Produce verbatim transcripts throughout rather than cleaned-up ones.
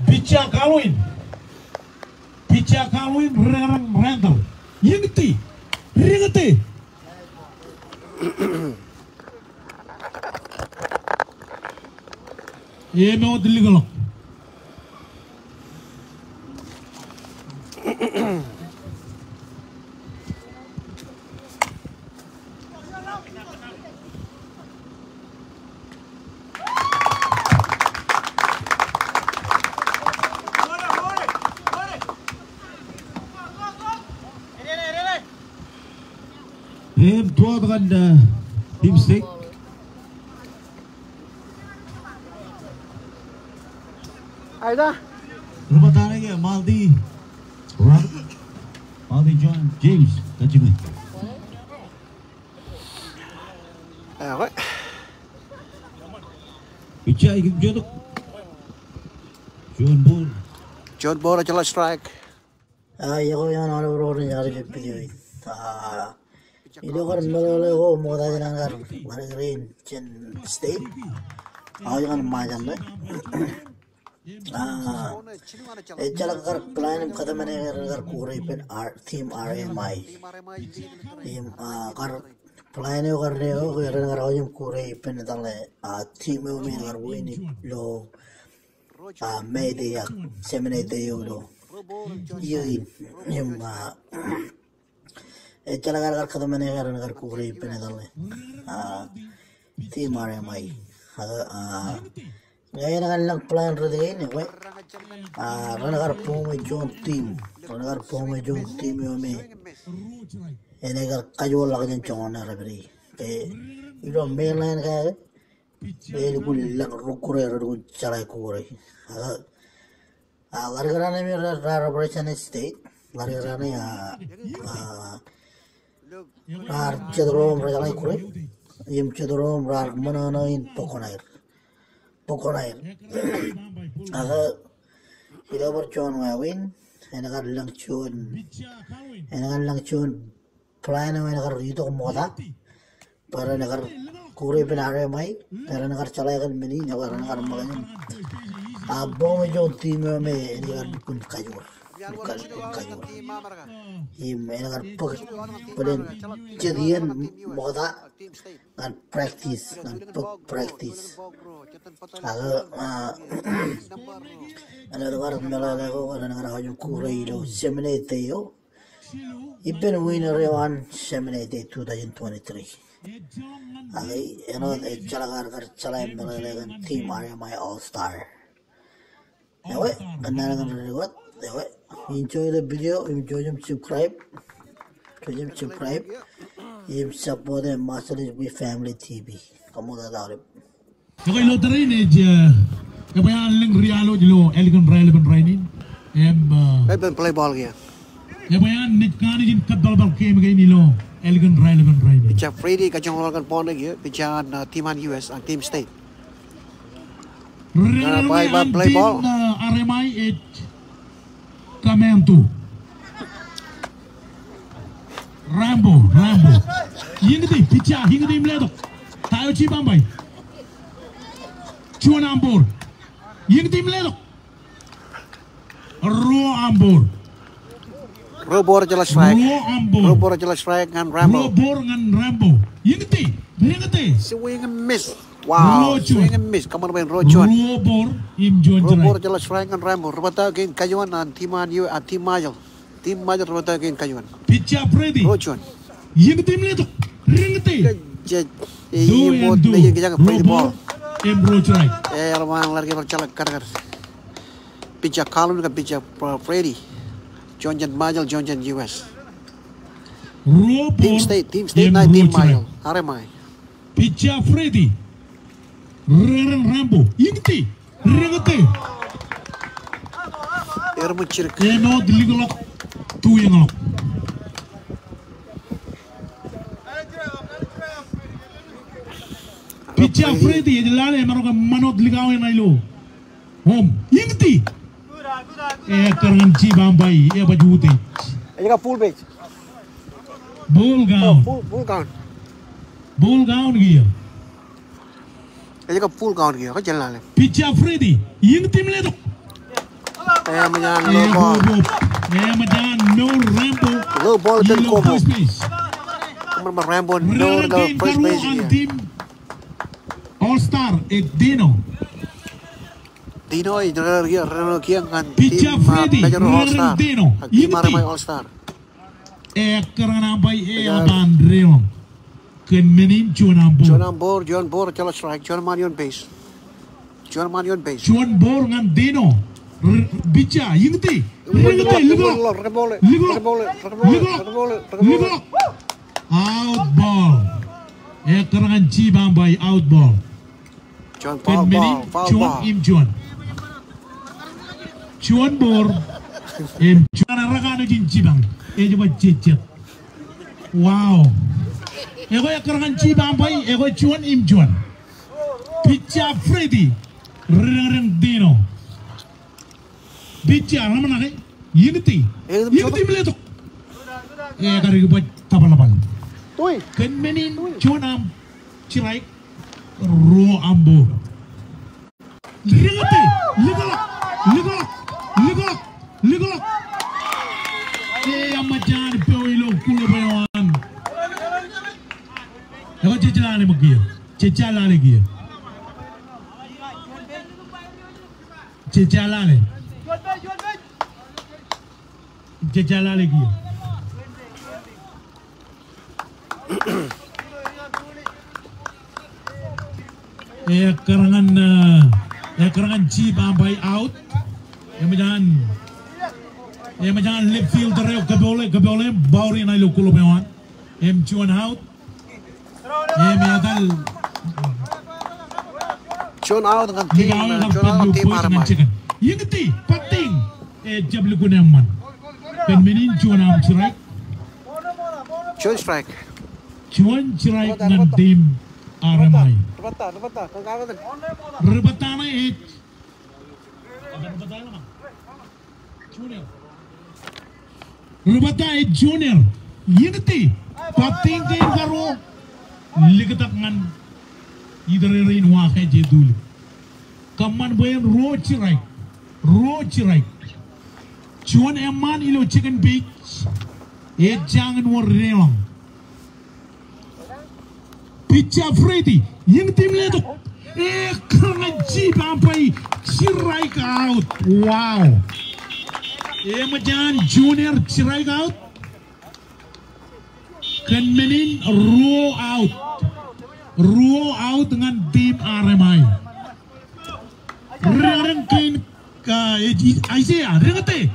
Pitcher Calvin. Pitcher Calvin, Reverend Randall. Iññti. Iññti. Im ewōr likḷọk. Im tuot kōn, uh, Team State. Aida. Ri-bōtaab ṇe ke Maldi. Maldi John James. Kajjime. Awa. Pitcher, ikijjien tok. Juon ball. Juon ball, jeḷā strike. A, iọkwe eoon aolep ro rej aolep video in. A, ilo kar meḷeḷe ko ṃokta jān an kar ḷaddik rein jān state. Aolep ñan Ṃajeḷ ṇe. A, ejjeḷọk kar plan im kōtmāne ke ren kar kukkuure ippān R-, team R M I. Im, a, kar plan eo kar deo ke ren kar aolep kukkuure ippān etal ṇe, a, team eo me en kar win ilo a, May eo ak seminary eo ilo. Iiō in, im, a, ejjeḷọk kar kōtmāne ke ren kar kukkuure ippān etal ṇe, a, team R M I. A, a, ñe en kar lōñ plan rot kein, ekwe, a, ren kar form e juon team. Ren kar form e juon team eo me en kar kajoor ḷọk jān joñan ṇe rej pād ie. Ke ilo mainland ko, Elukkuun lōñ rūkkuure, elukkuun jeḷā kukkuure. A, a, ḷaddik raṇe me raar, raar represent state. Ḷaddik raṇe, a, a, raar jet ro im rej jeḷā kukkuure. Im jet ro im raar ṃōṇōṇō in bōk kuṇaer. Bōk kuṇaer. A, ilo bar juon wāween, en kar lōñ juon, en kar lōñ juon plan eo en kar itok ṃokta. Bwe ren kar kukkuure ippān R M I, bwe ren kar jeḷā kōn men in, bwe ren kar ṃōk in. A, form e juon team eo me en kar lukkuun kajoor. Lukkuun kajoor. Im en kar bōk, bōlen jet iien ṃokta ñan practice, ñan bōk practice. Ak, a, āinwōt bar meḷeḷe ko, ren kar aolep kukkuure ilo seminary eo. Ippān winner eo an seminary two thousand twenty-three. Ak āinwōt ejjeḷọk kar, kar jeḷā meḷeḷe kōn team R M I All Star. Ewe, kōnnaan kōn ri-record, ewe, enjoy the video, enjoy im subscribe. Enjoy im subscribe. Im support e Marshallese We Family T V. Koṃṃool aolep. Ekwe ilo tōre in ej, eh, ebwe an lōñ rialooj ilo ālikin raelepen rainin. Im, eh, Ālikin play ball kiiō. Ebwe an naaj kanooj in kōttāḷpaḷ game kein ilo ālikin raelepen rainin. Pitcher Freddy ej kajoñoul kōn ball ṇe kiiō, pitcher an, eh, team an U S, an team state. Ri-, ri-, ri-, ri-, play ball. Team, eh, R M I ej Kamantu. Rambo, Rambo. Iññti, pitcher, iññti im letok. Ta eo jibambai. Juon ambor. Iññti im letok. Ruo ambor. Ruo bor jeḷā strike. Ruo ambor. Ruo bor jeḷā strike ñan Rambo. Ruo bor ñan Rambo. Iññti, iññti. Swing and miss. Wow, ruo juon. Swing and miss. Kōṃṃan bwe en ruo juon. Ruo bor im juon strike. Ruo bor jeḷā strike ñan Rambo. Ri-bōtaab kein kajuon an team an eo, an team Ṃajeḷ. Team Ṃajeḷ ri-bōtaab kein kajuon. Pitcher Freddy. Ruo juon. Iññti im letok. Iññti. Jej, jej. Two and two. Ruo bor im ruo strike. E, ḷōmṇak ḷaddik bar jeḷā kadkad. Pitcher Calvin kab pitcher, uh, Freddy. Juon jān Ṃajeḷ, juon jān U S. Ruo bor im ruo strike. Team state, team state ṇe, team Ṃajeḷ. R M I. Pitcher Freddy. Rereng Rambo. Iññti. Rereng ete. Ermej jidik. Āinwōt likḷọk. Tuiñḷọk. Pitcher Freddy, ej lale, emaroñ ke ṃanot likao eṇ ilo. Home. Iññti. Ekkar ñan jibambai, ebaj utiej. Ej kab full base. Ball count. Oh, full, full count. Ball count kiiō. Ej kab full count kiiō, kajjien lale. Pitcher Freddy, iññti im letok. Eṃōj an low ball. Eṃōj an low ball. Low ball ilo first base. Eṃōj an low ball ilo first base. Ri-rōñōn kein karuo an team All Star, ej Dino. Dino, ej ri-rōñōn kiiō ñan team, uh, Major All Star. Ri-rōñōn Dino. Ak team Armai All Star. Ekkar ñan umpire, eban deḷọñ. Kōn men in juon aṃ ball. Juon aṃ ball, juon ball, ejjeḷọk strike, juon eṃṃaan ioon base. Juon eṃṃaan ioon base. Juon ball ñan Dino. Pitcher, iñiti. Iñiti, likḷọk. Likḷọk. Likḷọk. Likḷọk. Out ball. Ekkar ñan Chief umpire, out ball. Juon ball, ball, foul ball. Juon im juon. Juon ball im juon. Rekanooj in jipañ. Ej ba jejjet. Wow. Ekwe ekkar ñan Chief umpire, ekwe juon im juon. Pitcher Freddy. Ri-rōñōn Dino. Pitcher, ḷōmṇak e. Iñiti. Iñiti im letok. Ekar ikōbaj tōbalbal. Kōn men in juon aṃ strike, ruo aṃ ball. Ri-rōñōn e, likḷọk, likḷọk, likḷọk, likḷọk. Eṃōj an peo ilo glove eo an. Ekwe jejja lale ṃōk kiiō. Jejja lale kiiō. Jejja lale. Jejja lale kiiō. Ekkar ñan, uh, ekkar ñan Chief umpire out. Eṃōj an, eṃōj an left fielder eo kōpoḷe, kōpoḷe, ball in ilo glove eo an. Im juon out. Im etal. Juon out ñan team, juon out ñan team Armai. Iñiti, batting. Ejjab lukkuun eṃṃan. Kōn men in juon aṃ strike. Juon strike. Juon strike ñan team Armai. Ri-batter ṇe ej. Ri-batter ej Junior. Iñiti, batting kein karuo. Liktak ñan itōrere in wa ke ej etulik. Kōṃṃan bwe en ruo strike. Ruo strike. Juon eṃṃaan ilo second base. Ejjañin wōr deḷọñ. Pitcher Freddy, iñiti im letok. Ekkar ñan Chief umpire, strike out. Wow. Eṃōj an Junior strike out. Kōn men in ruo out. Ruo out ñan team Armai. Ri-rōñōn kein, uh, Isaiah, ri-rōñōn e.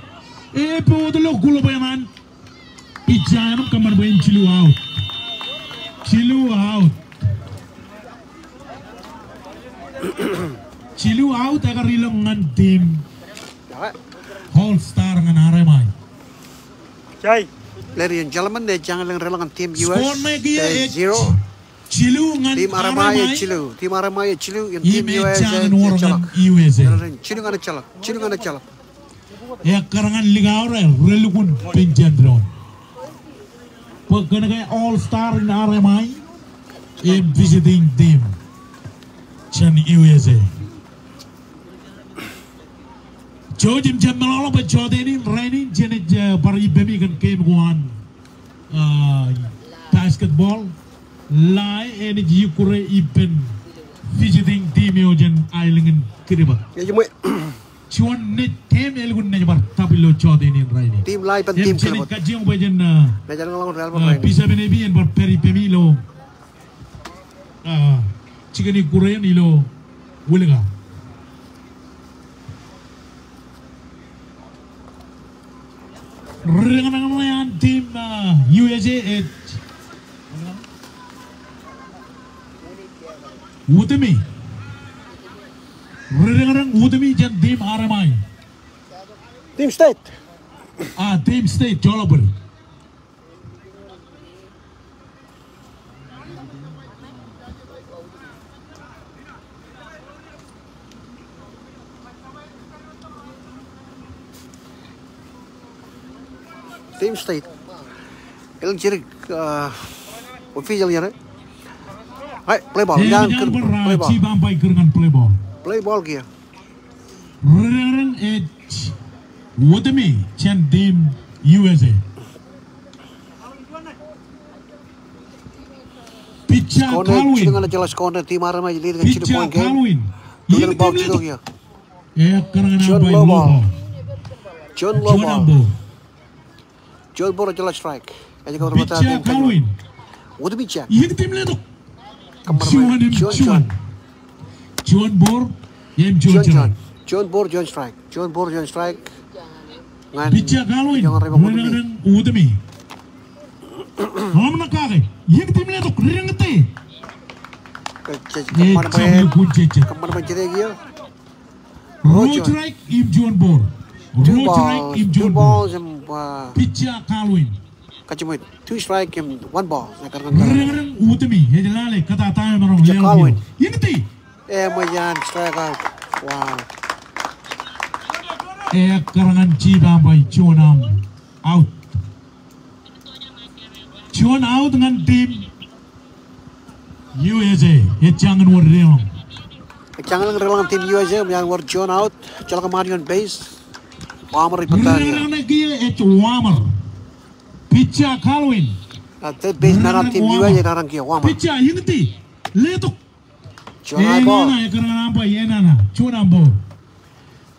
Epot ilo glove eo an. Pitcher eo an kōṃṃan bwe en jilu out. Jilu out. Jilu out ekar ilọk ñan team All Star ñan Armai. Jai. Ladies and gentlemen, ejjañin lōñ deḷọñ ñan team U S. Score ṇe kiiō ej zero. Jilu ñan Armai. Team Armai ej jilu. Team Armai ej jilu. Im team U S ej ejjeḷọk. Jilu ñan ejjeḷọk. Jilu ñan ejjeḷọk. Ekkar ñan likao ro, relukkuun penjan doon. Bwe kōnke All Star in Armai im visiting team jān U S A. Jouj im jab meḷọkḷọk bwe jọteen in rainin jenaaj, eh, bar ippemi kōn game ko an, ah, basketball. Ḷae enaaj ikkure ippān visiting team eo jān aelōñ in Kiribati. Juon naaj team elukkuun naaj bar tap ilo jọteen in rainin. Im jenaaj kajjioñ bwe jen, ah, ah, Bishop N A P en bar pād ippemi ilo, ah, jikin ikkure eṇ ilo Wūlika. Ri-rōñōn ṇe an team, ah, U S A ej Utemi. Ri-rōñōn Utemi jān team R M I. Team State. Ah, team State, joḷọk bōd. Team State. Elōñ jidik, uh, official iien ṇe. Hai, play ball. Eñin, eñin, play ball. Play ball. Play ball kiiō. Ri-rōñōn ej Utemi jān team U S A. Pitcher Kalwin. Score ṇe, jilu ñan jeḷā score ṇe, team armej lead ñan jilu point game. Pitcher Kalwin. Juon ball, juon ball. Juon low ball. Juon ball. Juon ball ej jeḷā strike. Ej kab rej Pitcher Kalwin. Utemi jack. Eñin team letok. Juon im juon. Juon ball im juon strike. Juon ball juon strike. Juon ball juon strike. Ñan Pitcher Kalwin. Rej ḷōmṇak kake. Eñin team letok. Rej ḷōmṇak kake. Ro strike im juon ball. Ro strike im juon ball. Pitcher Kalwin. Kajjimwōj, two strike im one ball. Rej ḷōmṇak. Utemi ej lale kōtata emaroñ. Pitcher Kalwin. Eñin team. Eṃōj an strike out. Wow. Ekar ñan Chief umpire juon arm out. Juon out ñan team U S A, ej jañin wōr deḷọñ. Ej jañin deḷọñ team U S A, eṃōj an wōr juon out, ejjeḷọk ṃaan ioon base. Warmer ej pād tok. Rej ḷōmṇak kake ej warmer. Pitcher Kalwin. Third baseman eo team U S A, ej warmer. Pitcher, eñin team letok. Juon high ball. Eñin, ekar ñan umpire, eñin, juon arm ball.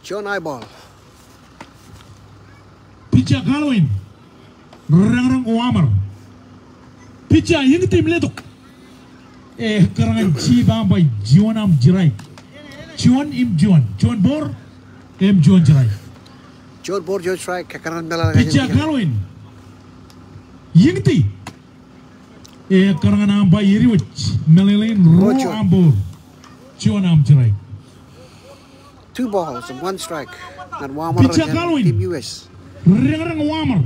Juon high ball. Pitcher Kalwin. Reñreñ warmer. Pitcher, eñin team letok. Ekar ñan Chief umpire, juon arm strike. Juon im juon. Juon ball im juon strike. Juon ball juon strike, ekar ñan meḷeḷe. Pitcher Kalwin. Eñin team. Ekar ñan umpire, ej wōj, meḷeḷein ro arm ball. Juon arm strike. Two balls and one strike. Ñan warmer jān team U S. Reñreñ warmer.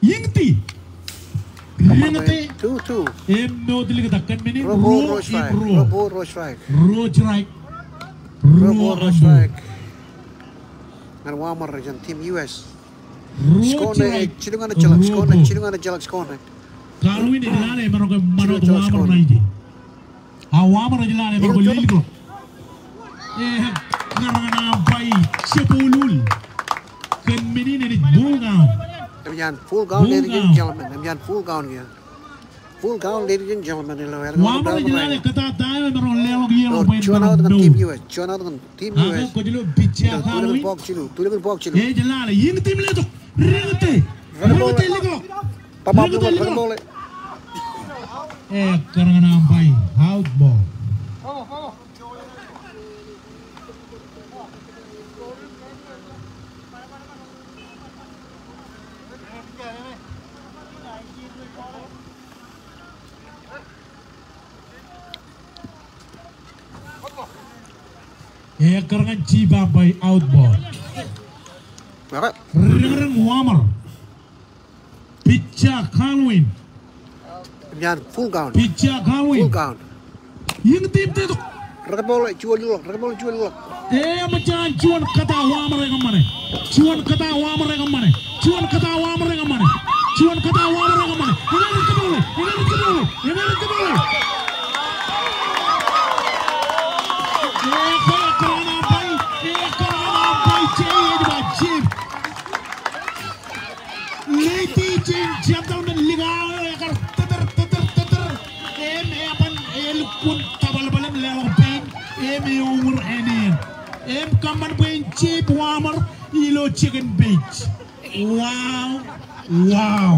Eñin team. Reñreñ. Two two. Im ṃootlik ta kōn men in ro im ro. Ro ball ro strike. Ro strike. Ro ball ro arm ball. Ñan warmer jān team U S. Score ṇe jilu ñan jeḷā, score ṇe jilu ñan jeḷā, score ṇe. Kalwin ej lale emaroñ ke ṃanot warmer ṇa ije. A warmer ej lale emaroñ ke lelōñ. Ekar ñan umpire jab ulul. Kōn men in ej full count. Eṃōj an full count, ladies and gentlemen. Eṃōj an full count kiiō. Full count, ladies and gentlemen, ilo aer. Warmer ej lale kōtata eo emaroñ leḷọk yellow bwe en. Juon out ñan team U S, juon out ñan team U S. Ak kwōj lo pitcher Kalwin. Tulikin bọk jilu, tulikin bọk jilu. Ej lale, eñin team letok. Reñte. Reñte likḷọk. Reñte likḷọk. Ekar ñan umpire, out ball. Ekar ñan Chief umpire, out ball. Reñreñ warmer. Pitcher Kalwin. Eṃōj an full count. Pitcher Kalwin. Full count. Eñin team letok. Rekbọọḷ juon likḷọk, rekbọọḷ juon likḷọk. Eṃōj an juon kōta warmer e kōṃṃane. Juon kōta warmer e kōṃṃane. Juon kōta warmer e kōṃṃane. Juon kōta warmer e kōṃṃane. Eñin rej kōpoole. Eñin rej kōpoole. Eñin rej kōpoole. Ekar ñan umpire. Ekar ñan umpire. Jay ej ba Jim. Ladies and gentlemen, likao eo ekar tōtōr, tōtōr, tōtōr. Im eban elukkuun tōbalbal im leḷọk pein. Im euñūr āne eṇ. Im kōṃṃan bwe en jab warmer ilo second base. Wow. Wow.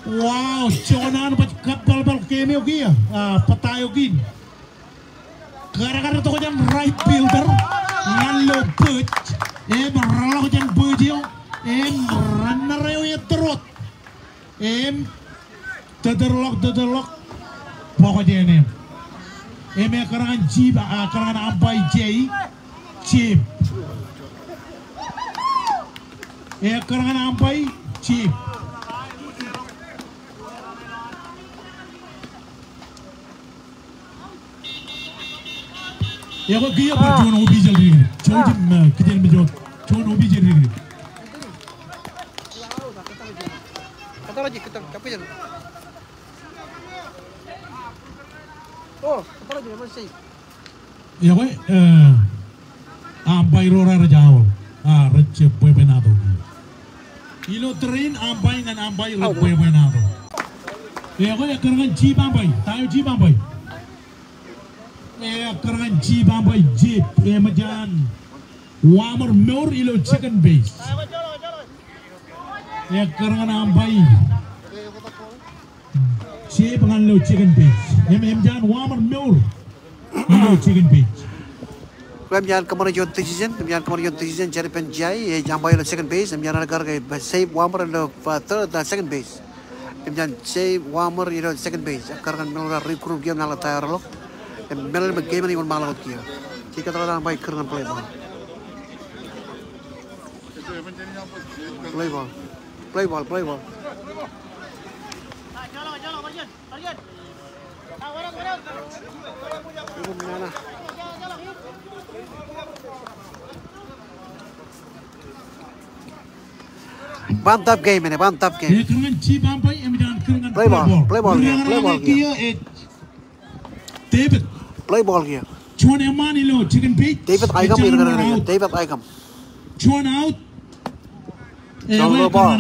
Wow, joñan baj kab balbal game eo kiiō, ah, bōtaab eo kein. Kadkad tok jān right fielder, ñan lo bōj, im rōḷọk jān bōj eo, im runner eo ettōr wōt. Im tōtōrḷọk, tōtōrḷọk, bọkjāān eṇ. Im ekkar ñan Jim, ah, ekkar ñan umpire Jay, Jim. Ekkar ñan umpire Jim. Ekwe kiiō bar juon official dikdik. Juon, eh, kijen me juon. Juon official dikdik. Kōttar ej, kōttar, kōttar ej. Ekwe, eh, umpire ro raar jab, ah, rej jab bwebwenato. Ilo tōre in umpire ñan umpire rej bwebwenato. Ekwe, ekkar ñan Chief umpire, ta eo Chief umpire. Ekkar ñan Chief umpire, Chief, eṃōj an warmer mour ilo second base. Ekkar ñan umpire. Chief ñan ilo second base. Im, im ej an warmer mour ilo second base. Im ej an kōṃṃane juon decision, im ej an kōṃṃane juon decision, Jeripen Jai, ej umpire ilo second base, im ej an ekkar ke save warmer ilo, uh, third, uh, second base. Im ej an save warmer ilo second base. Ekkar ñan men eo raar regroup kiiō im naḷ ḷọk tie eo raar ḷọk. Im men eo ej game eo ej wōnṃaanḷọk wōt kiiō. Ej kōtḷọk an umpire kūr ñan play ball. Play ball. Play ball, play ball. Bunt off game eo, bunt off game. Play ball, play ball kiiō, play ball kiiō. David. Play ball kiiō. Juon eṃṃaan ilo second base. David Aikam, ej juon eṃṃaan ilo, David Aikam. Juon out. Juon low ball.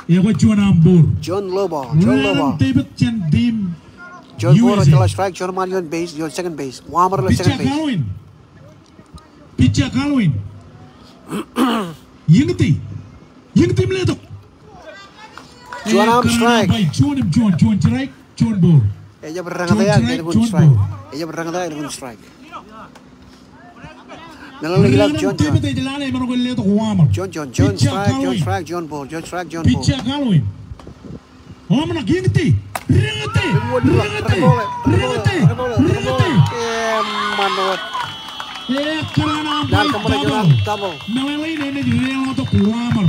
Ekwe juon aṃ ball. Juon low ball, juon low ball. David jān team U S A. Juon ball, juon strike, juon eṃṃaan ioon base, ioon second base. Warmer ilo second base. Pitcher Calvin. Pitcher Calvin. Iññiti. Iññiti im letok. Juon aṃ strike. Juon im juon, juon strike, juon ball. Ejjab reññeteak, juon strike, juon ball. Ejjab reññeteak, juon strike. Meḷeḷe in ilọk juon juon. Juon juon, juon strike, juon strike, juon ball, juon strike, juon ball. Pitcher Calvin. Ḷōmṇak, iññiti, reññete, reññete, reññete, reññete. Eṃṃan wōt. Ekkar ñan umpire, double. Meḷeḷe in enaaj deḷọñtok warmer.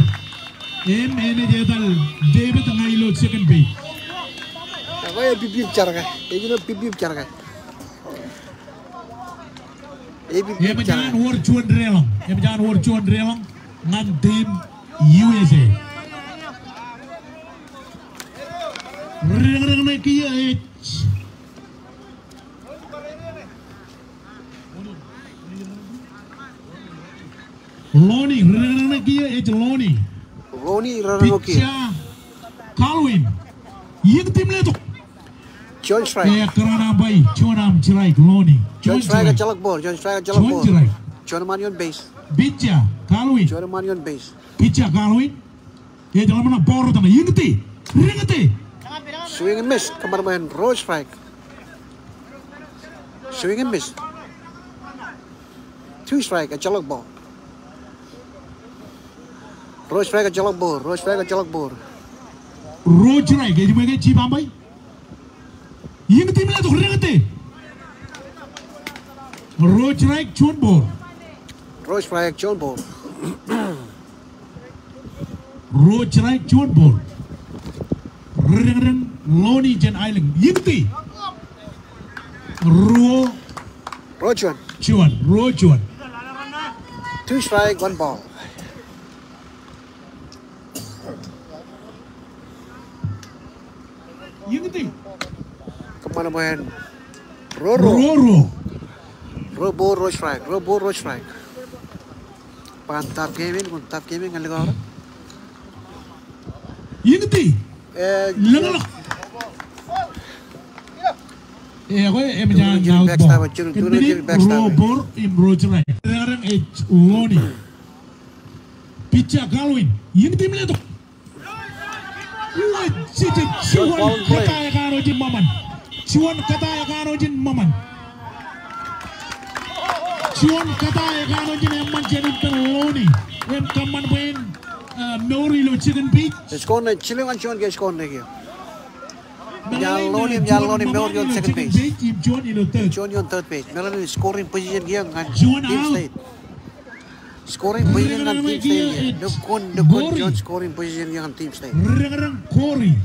Im enaaj etal David ñan ilo second base. Ekwe ej pipip jar ke. Ej jino pipip jar ke. Ej pipip jar ke. Eṃōj an wōr juon deḷọñ. Eṃōj an wōr juon deḷọñ ñan team U S A. Reñreñ ṇe kiiō ej. Lonnie, reñreñ ṇe kiiō ej Lonnie. Lonnie, reñreñ ṇe kiiō. Pitcher Calvin. Iññiti im letok. Juon strike. Ekkar ñan umpire, juon aṃ strike, Lonnie. Juon strike, ejjeḷọk ball, juon strike, ejjeḷọk ball. Juon strike. Juon eṃṃaan ioon base. Pitcher Calvin. Juon eṃṃaan ioon base. Pitcher Calvin. Ej ḷōmṇak ball rot ṇe, iññiti, reññete. Swing and miss, kōṃṃan bwe en ruo strike. Swing and miss. Two strike, ejjeḷọk ball. Ruo strike, ejjeḷọk ball, ruo strike, ejjeḷọk ball. Ruo strike, ej ṃōj ke Chief umpire? Iññiti im letok, reññete. Ruo strike, juon ball. Ruo strike, juon ball. Ruo strike, juon ball. Reñreñ Lonnie jān aelōñ. Iññiti. Ruo. Ruo juon. Juon. Ruo juon. Two strike, one ball. Iññiti. Kōṃṃan bwe en ruo ruo. Ruo ruo. Ruo ball, ruo strike. Ruo ball, ruo strike. Bunt off game in, bunt off game in, ñan likao ro. Iññiti. Eh, lōñḷọk. Ekwe, eṃōj an out ball. Im ruo ball, im ruo strike. Reñreñ ej Lonnie. Pitcher Calvin. Iññiti im letok. Juon kōtaan ekanooj in ṃōṃan. Juon kōtaan ekanooj in ṃōṃan. Juon kōtaan ekanooj in eṃṃan jān ippān Lonnie. Im kōṃṃan bwe en, uh, mour ilo second base. Score ṇe, jilōñ an juon ke score ṇe kiiō. Im ej an Lonnie, im ej an Lonnie mour ioon second base. Juon ioon third base. Meḷeḷe in scoring position kiiō ñan Team State. Scoring position ñan Team State. Lukkuun, lukkuun juon scoring position ñan Team State. Reñreñ Corey.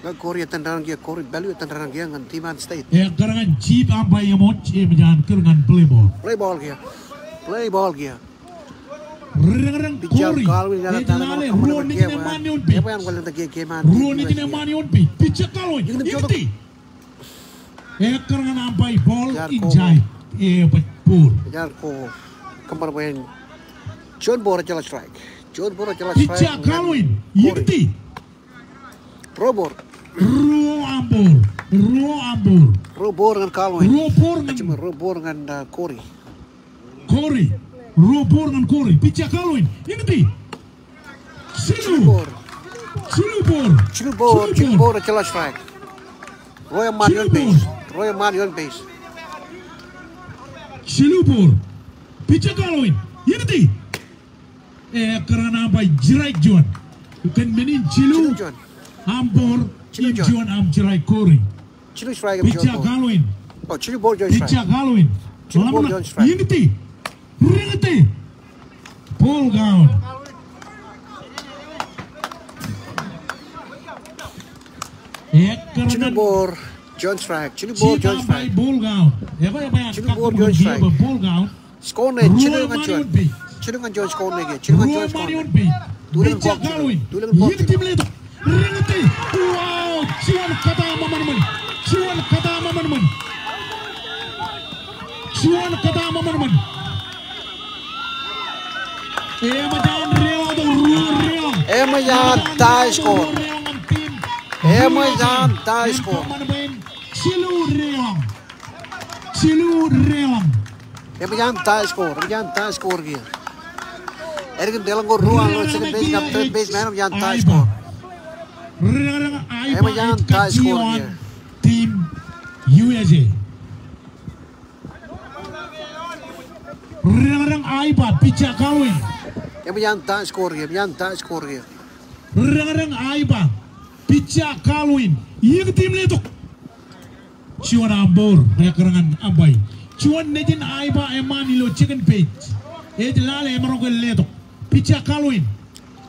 Ñe Corey etan raṇ kiiō, Corey Bellew etan raṇ kiiō ñan team an State. Ekkar ñan chief umpire eṃōj, eṃōj an kūr ñan play ball. Play ball kiiō. Play ball kiiō. Ri-, ri-, ri-, Pitcher Corey. Kalwin, ej lale, ruo nejin eṃṃaan ioon page. Ruo nejin eṃṃaan ioon page. Pitcher Kalwin. Iññiti. Ekkar ñan umpire, ball inside. Ej bōk ball. Juon ball, ejjeḷọk strike. Juon ball, ejjeḷọk strike. Pitcher Kalwin. Iññiti. Ruo ball. Ruo aṃ ball. Ruo aṃ ball. Ruo ball ñan Kalwin. Ruo ball ñan. Ruo ball ñan, uh, Corey. Corey. Ruo ball ñan Corey. Pitcher Kalwin. Iññiti. Jilu. Jilu ball. Jilu ball. Jilu ball. Jilu ball, ejjeḷọk strike. Ruo eṃṃaan ioon base. Ruo eṃṃaan ioon base. Jilu ball. Pitcher Kalwin. Iññiti. Ekkar ñan umpire, strike juon. Kōn men in jilu aṃ ball, im juon aṃ strike Corey. Jilu strike im juon ball. Pitcher Kalwin. Oh, jilu ball juon strike. Pitcher Kalwin. Jilu ball juon strike. Iññiti. Riññiti. Ball count. Jilu ball juon strike. Jilu ball juon strike. Ball count. Jilu ball juon strike. Ball count. Score ṇe, jilu ñan juon. Jilu ñan juon score ṇe ke. Jilu ñan juon score ṇe. Duleñin ball jilu. Duleñin ball jilu. Riññiti. Wow! Juon kōtaan ṃōṃanṃōn. Juon kōtaan ṃōṃanṃōn. Juon kōtaan ṃōṃanṃōn. Eṃōj an deḷọñ tok ruo deḷọñ. Eṃōj an tie score. Eṃōj an tie score. Jilu deḷọñ. Jilu deḷọñ. Eṃōj an tie score, eṃōj an tie score kiiō. Ālikin deḷọñ ko ruo an ilo second base kab third baseman, eṃōj an tie score. Eṃōj an tie score kiiō. Team U S A. Ri-, ri-, Aiba, pitcher Kalwin. Eṃōj an tie score kiiō, eṃōj an tie score kiiō. Ri-, ri-, Aiba, pitcher Kalwin. Iññiti im letok. Juon aṃ ball, ekkar ñan umpire. Juon nejin Aiba eṃṃaan ilo second base. Ej lale emaroñ ke letok. Pitcher Kalwin.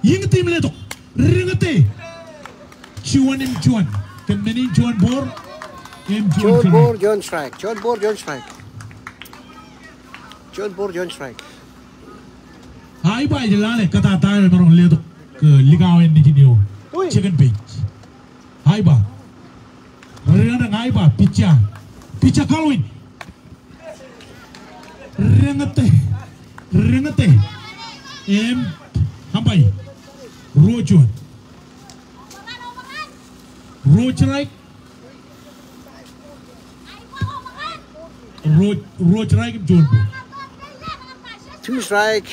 Iññiti im letok. Riññete. Juon im juon. Kōn men in juon ball. Im juon strike. Juon ball, juon strike. Juon ball, juon strike. Juon ball, juon strike. Aiba ej lale kōtata eo emaroñ letok. Kōn likao in nejin eo. Second base. Aiba. Riññete Aiba, pitcher. Pitcher Kalwin. Riññete. Riññete. Im umpire. Ruo juon. Ruo strike. Ruo, ruo strike im juon ball. Two strike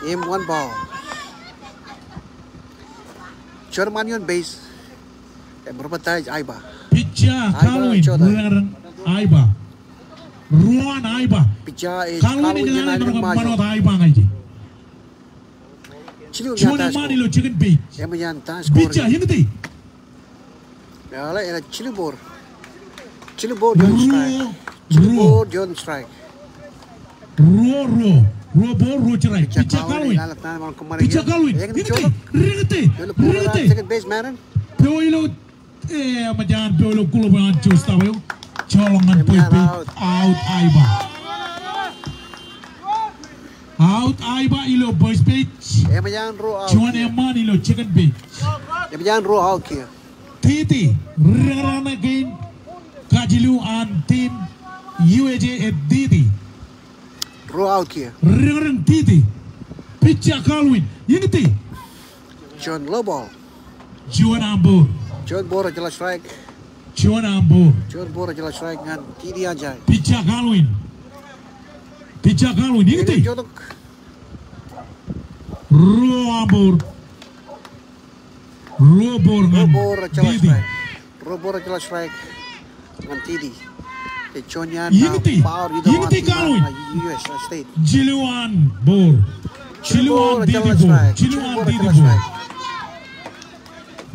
im one ball. Juon eṃṃaan ioon base. Im ri-bataij Aiba. Pitcher Kalwin, ri-, ri-, Aiba. Ruo an Aiba. Pitcher ej Kalwin, Kalwin ej lale emaroñ ke ṃanot Aiba ñan ije. Juon eṃṃaan ilo second base. Eṃōj an tie score. Pitcher, iññiti. Lale, eḷap jilu ball. Jilu ball juon strike. Jilu ball juon strike. Ruo, ruo. Ruo ball, ruo strike. Pitcher Kalwin. Pitcher Kalwin. Iññiti. Riññete. Riññete. Second baseman. Peo ilo, eh, eṃōj an peo ilo glove eo an shortstop eo. Joḷọk ñan first base. Out Aiba. Out Aiba ilo first base. Eṃōj an ruo out. Juon eṃṃaan ilo second base. Eṃōj an ruo out kiiō. Titi, rōñrōñ ṇe kein kajilu an team U S A ej titi. Ruo out kiiō. Rōñrōñ titi. Pitcher Kalwin, iññiti. Juon low ball. Juon aṃ ball. Juon ball ejjeḷọk strike. Juon aṃ ball. Juon ball ejjeḷọk strike ñan titi anjai. Pitcher Kalwin. Pitcher Kalwin, iññiti. Ruo aṃ ball. Ruo ball ñan titi. Ruo ball ejjeḷọk strike. Ñan titi. Ej juon iaan, uh, power hitter. Iññiti Kalwin. U S, uh, State. Jilu an ball. Jilu an titi ball. Jilu an titi ball.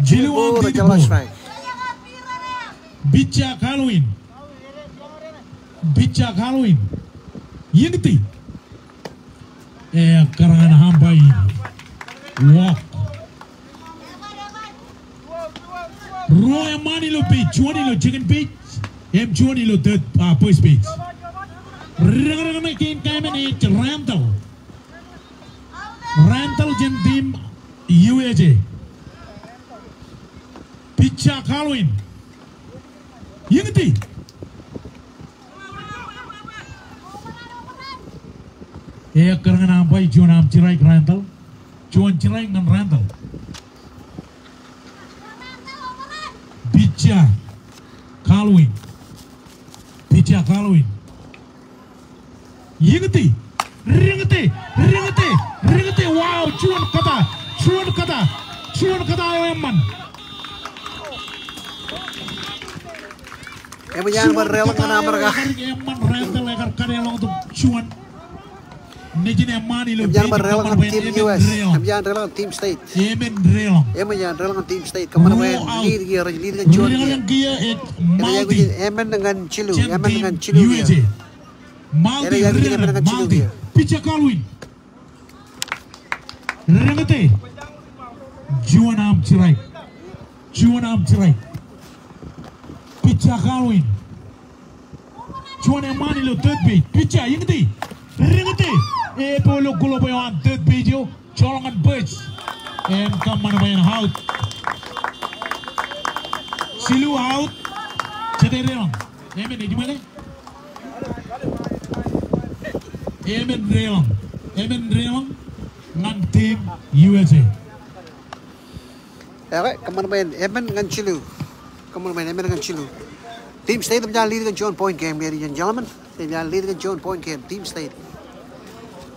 Jilu an titi ball. Pitcher Kalwin. Pitcher Kalwin. Iññiti. Ekkar ñan umpire. Walk. Ruo eṃṃaan ilo base, juon ilo second base, im juon ilo third, uh, first base. Rōñrōñ ṇe kein kaemān ej Randall. Randall jān team U S A. Pitcher Calvin. Iñti. Ekkar ñan umpire, juon arm strike Randall. Juon strike ñan Randall. Pitcher Calvin. Pitcher Calvin. Iñti. Riñti. Riñti. Riñti. Wow. Juon kōta. Juon kōta. Juon kōta eo eṃṃan. Eṃōj an bar deḷọñ ñan Amerika. Eṃṃan Randall ekar kōtḷọk tok juon. Nejin eṃṃan ilo. Eṃōj an bar deḷọñ ñan team U S. Eṃōj an deḷọñ ñan team state. Eṃṃan deḷọñ. Eṃōj an deḷọñ ñan team state. Kōṃṃan bwe en lead kiiō, rej lead kōn juon kiiō. Eṃṃan ñan jilu. Eṃṃan ñan jilu kiiō. Maldi, eṃṃan ñan jilu kiiō. Pitcher Calvin. Riñti. Juon arm strike. Juon arm strike. Pitcher Calvin. Juon eṃṃan ilo third base. Pitcher, iñti. Riñti. Epolo glove eo an third base eo. Joḷọk ñan first. Im kōṃṃan bwe en out. Jilu out. Jete deḷọñ. Eṃṃan ej ṃōṇōṇō. Eṃṃan deḷọñ. Eṃṃan deḷọñ ñan team U S A. Ekwe, kōṃṃan bwe en eṃṃan ñan jilu. Kōṃṃan bwe en eṃṃan ñan jilu. Team state eṃōj an lead kōn juon point game, ladies and gentlemen. Eṃōj an lead kōn juon point game, team state.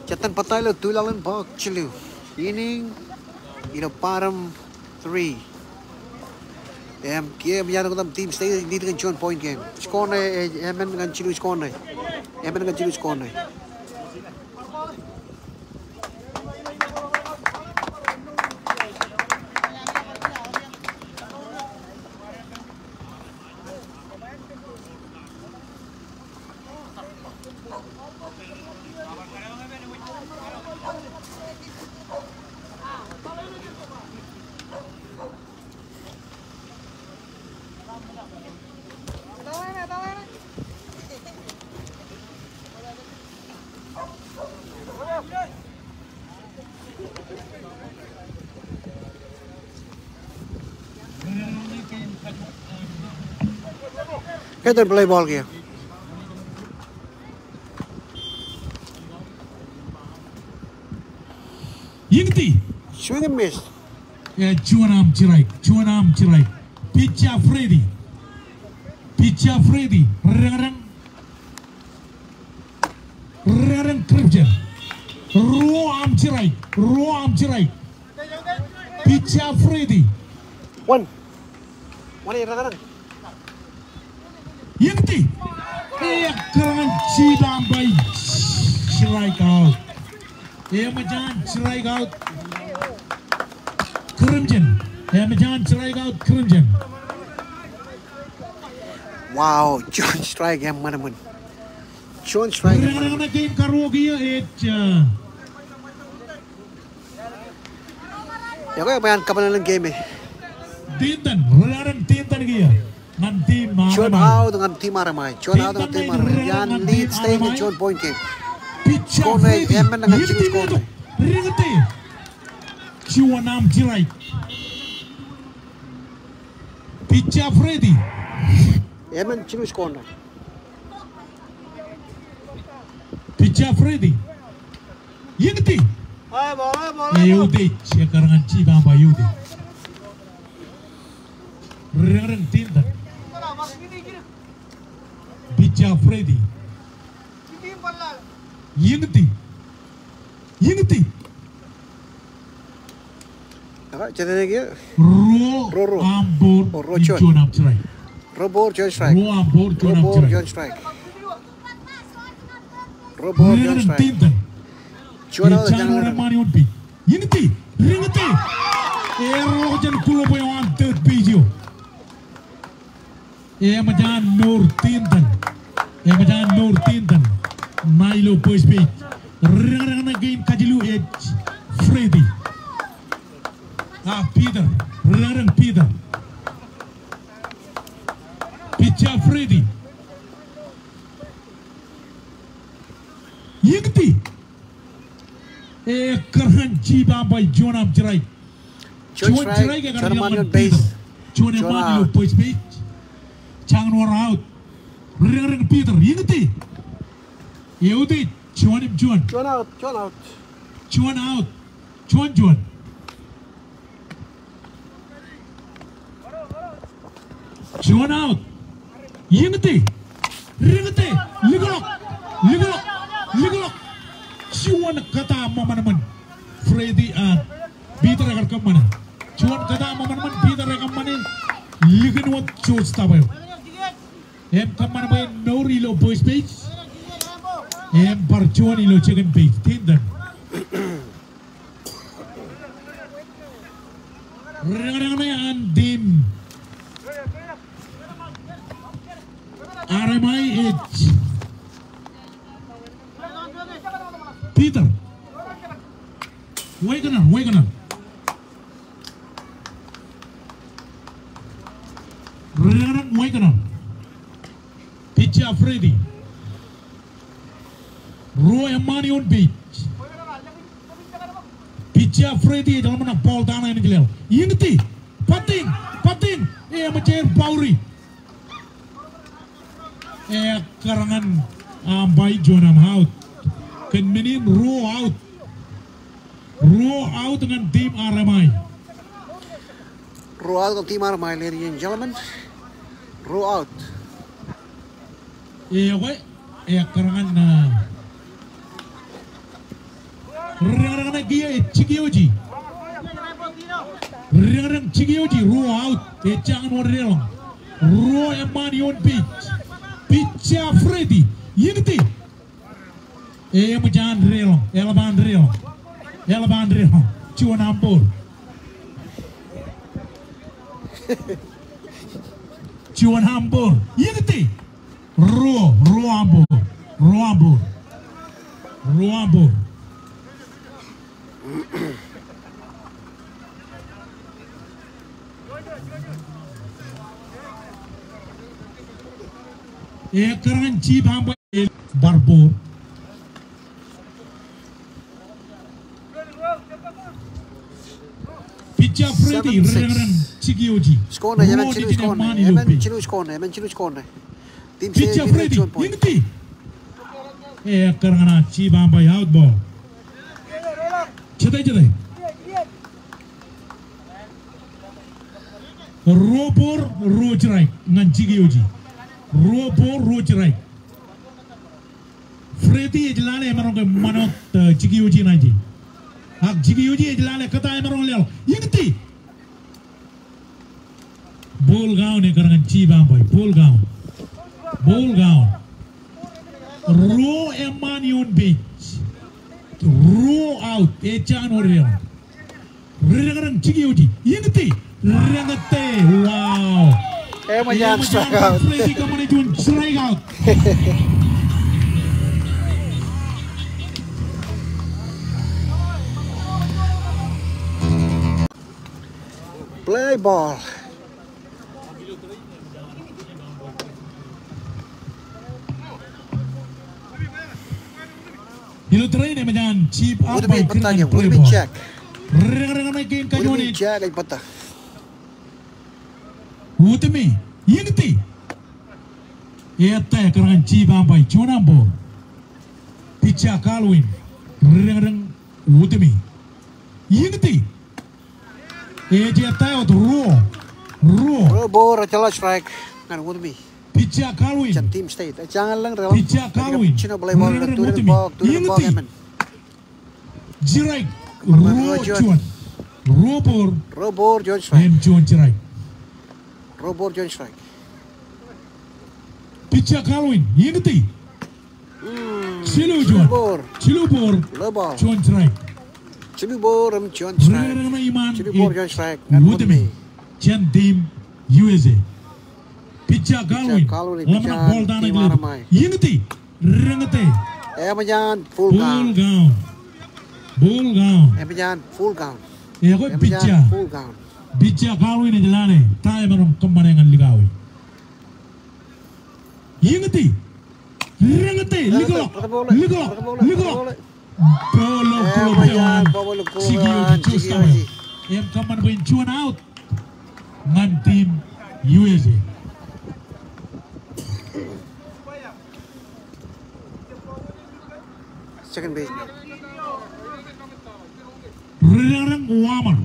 Jet iten bōktok ilo tulaḷ in bọk jilu. Inning ilo bottom three. Im kiiō eṃōj an tok im team state ej lead kōn juon point game. Score ṇe, eh, eṃṃan ñan jilu score ṇe. Eṃṃan ñan jilu score ṇe. Kōttar play ball kiiō. Iñti. Swing and miss. Eh, juon arm strike, juon arm strike. Pitcher Freddy. Pitcher Freddy. Reñdeñ. Reñdeñ Crimson. Ruo arm strike. Ruo arm strike. Pitcher Freddy. One. One, reñdeñ. Iñti. Ekkar ñan jipañ bwe strike out. Eṃōj an strike out Crimson. Eṃōj an strike out Crimson. Wow, juon strike eṃṃan eṃṃan. Juon strike eṃṃan eṃṃan. Reñdeñ ṇe game karuo kiiō ej, uh, Ekwe, eṃōj an kōpeḷḷọk game e. Tintan, reñdeñ tintan kiiō. Ñan team Armai. Juon out ñan team Armai. Juon out ñan team Armai. Eṃōj an lead state ṇe juon point game. Pitcher Freddy. Eṃṃan ñan jilu score ṇe. Riñti. Juon arm strike. Pitcher Freddy. Eṃṃan jilu score ṇe. Pitcher Freddy. Iñti. Eutiej, ekkar ñan jipañ bwe eutiej. Reñdeñ tintan. Pitcher Freddy. Iñti. Iñti. Ruo, ruo. Ruo, ruo. Arm ball, ruo, ruo, juon. Juon arm strike. Ruo ball, juon strike. Ruo arm ball, juon arm strike. Ruo ball, juon strike. Ruo ball, juon strike. Tintan. Juon out, juon out. Ej jab ṇe ṃaan ioon pitch. Iñti, riñti. Erro jān glove eo an third base eo. Eṃōj an mour tintan. Eṃōj an mour tintan. Ṇa ilo first base. Reñdeñ ṇe kein kajilu ej Freddy. A, Peter. Reñdeñ Peter. Pitcher Freddy. Iñti. Ekkar ñan Jibambai juon aṃ strike. Juon strike, juon strike, ekar juon eṃṃan ioon base. Juon eṃṃan ilo first base. Jañin wōr out. Rereñreñ Peter, iñiti. Eutiej, juon im juon. Juon out, juon out. Juon out. Juon juon. Juon out. Iñiti. Rereñete. Likḷọk. Likḷọk. Likḷọk. Juon kōtaan ṃōṃanṃan. Freddy an Peter ekar kōṃṃane. Juon kōtaan ṃōṃanṃan Peter ekar kōṃṃane. Likin wōt George Tabeo. Im kōṃṃan bwe en mour ilo first base. Im bar juon ilo second base. Tinten. Rereñreñ ṇe an team R M I ej Peter. Wagner, Wagner. Rereñreñ Wagner. Pitcher Freddy. Ruo eṃṃaan ioon base. Pitcher Freddy ej ḷōmṇak ball ta ṇe en kile. Iñiti. Batting, batting. Eṃōj aer bouri. Ekkar ñan umpire juon aṃ out. Kōn men in ruo out. Ruo out ñan team R M I. Ruo out ñan team R M I, ladies and gentlemen. Ruo out. Ekwe, ekkar ñan, ah, rereñreñ ṇe kiiō, ej jikioji. Rereñreñ jikioji, ruo out. Ejjañin wōr deḷọñ. Ruo eṃṃaan ioon base. Pitcher Freddy. Iñiti. Eṃōj an deḷọñ, eḷap an deḷọñ. Eḷap an deḷọñ. Juon aṃ ball. Juon aṃ ball. Iñiti. Ruo, ruo aṃ ball. Ruo aṃ ball. Ruo aṃ ball. Ekkar ñan chief umpire bar ball. Pitcher Freddy, rereñreñ jikioji. Score ṇe, emān jilu score ṇe. Emān jilu score ṇe. Emān jilu score ṇe. Pitcher Freddy, iñiti. Ekkar ñan chief umpire, out ball. Jete, jete. Ruo ball, ruo strike ñan jikioji. Ruo ball, ruo strike. Freddy ej lale emaroñ ke ṃanot, eh, jikioji ṇa ije. Ak jikioji ej lale kōtaan emaroñ leḷọk. Iñiti. Ball count ekkar ñan chief umpire. Ball count. Ball count. Ruo eṃṃaan ioon base. Ruo out. Ejjañin wōr deḷọñ. Rereñreñ jikioji. Iñiti. Reñete. Wow. Eṃōj an strikeout. Freddy kōṃṃane juon strikeout. Play ball. Ilo train eṃōj an chief umpire kōn play ball. Rereñreñ ṇe kein kajuon e. Utemi, iñiti. Ettā ekkar ñan chief umpire, juon aṃ ball. Pitcher Calvin, rereñreñ Utemi. Iñiti. Ej ettā wōt ruo. Ruo. Ruo ball, ejjeḷọk strike ñan Utemi. Pitcher Calvin. Jān Team State. Ejjañin lōñ deḷọñ. Pitcher Calvin. Jino play ball, rereñreñ Utemi. Iñiti. Strike. Ruo juon. Ruo ball. Ruo ball, juon strike. Im juon strike. Ruo ball, juon strike. Pitcher Calvin, iñiti. Jilu juon. Jilu ball. Juon strike. Jilu ball im juon strike. Rereñreñ ṇe iṃaan. Jilu ball, juon strike. Utemi. Jān Team U S A. Pitcher Calvin. Ḷōmṇak ball ta ṇe. Iñiti. Reñete. Eṃōj an full count. Full count. Full count. Eṃōj an full count. Ekwe pitcher. Full count. Pitcher Calvin ej lale ta emaroñ kōṃṃane ñan likao e. Iñiti. Reñete, likḷọk, likḷọk, likḷọk. Ball eo, ball eo, ball eo, jikioti, jikioti. Im kōṃṃan bwe en juon out ñan team U S A. Second baseman. Ri-, ri-, Wammer.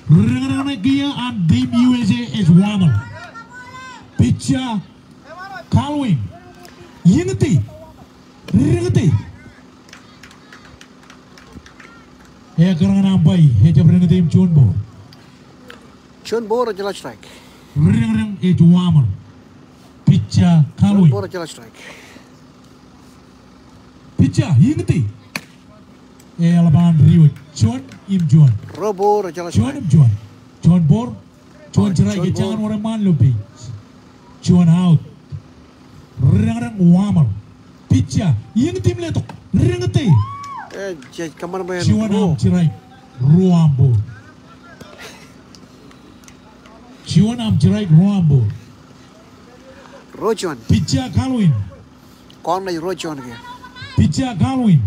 Ri-, ri-, ri-, kiiō an team U S A ej Wammer. Pitcher Colwyn. Iññiti. Riññiti. Ekar ñan umpire, ejjab riññiti im juon ball. Juon ball, ejjeḷọk strike. Riññiti ej Wammer. Pitcher Colwyn. Juon ball, ejjeḷọk strike. Pitcher, iññiti. Eḷap an diwōj. Juon im juon. Ruo ball, ejjeḷọk strike. Juon im juon. Juon ball. Juon strike, juon ball. Ej jañin wōr eṃṃaan ilo base. Juon out. Riññiti Wammer. Pitcher. Iññiti im letok. Riññiti. Eh, jej kōṃṃan bwe en ruo. Juon am strike. Ruo am ball. Juon am strike, ruo am ball. Ruo juon. Pitcher Colwyn. Kọọr ṇe ruo juon ke. Pitcher Colwyn.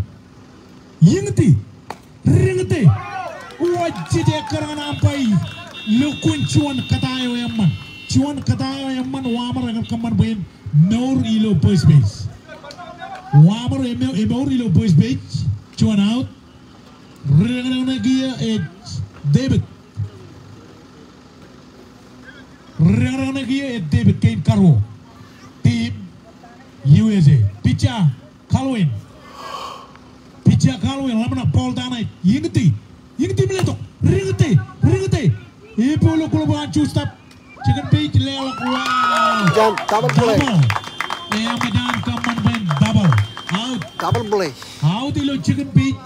Iññiti. Riññiti. Uwaj, jej ekkar ñan umpire. Lukkuun juon kōtaan eo eṃṃan. Juon kōtaan eo eṃṃan, Wammer ekar kōṃṃan bwe en mour ilo first base. Wammer emo-, emour ilo first base. Juon out. Riññiti ṇe kiiō ej David. Riññiti ṇe kiiō ej David kein karuo. Team U S A. Pitcher Colwyn. Pitcher Colwyn, ḷōmṇak ball ta ṇe. Iññiti. Iññiti im letok. Riññiti. Riññiti. Epooḷ ilo glove an shortstop. Second base, leḷọk. Wow. Jan, double play. Double. Eṃōj an kōṃṃan bwe en double. Out. Double play. Out ilo second base.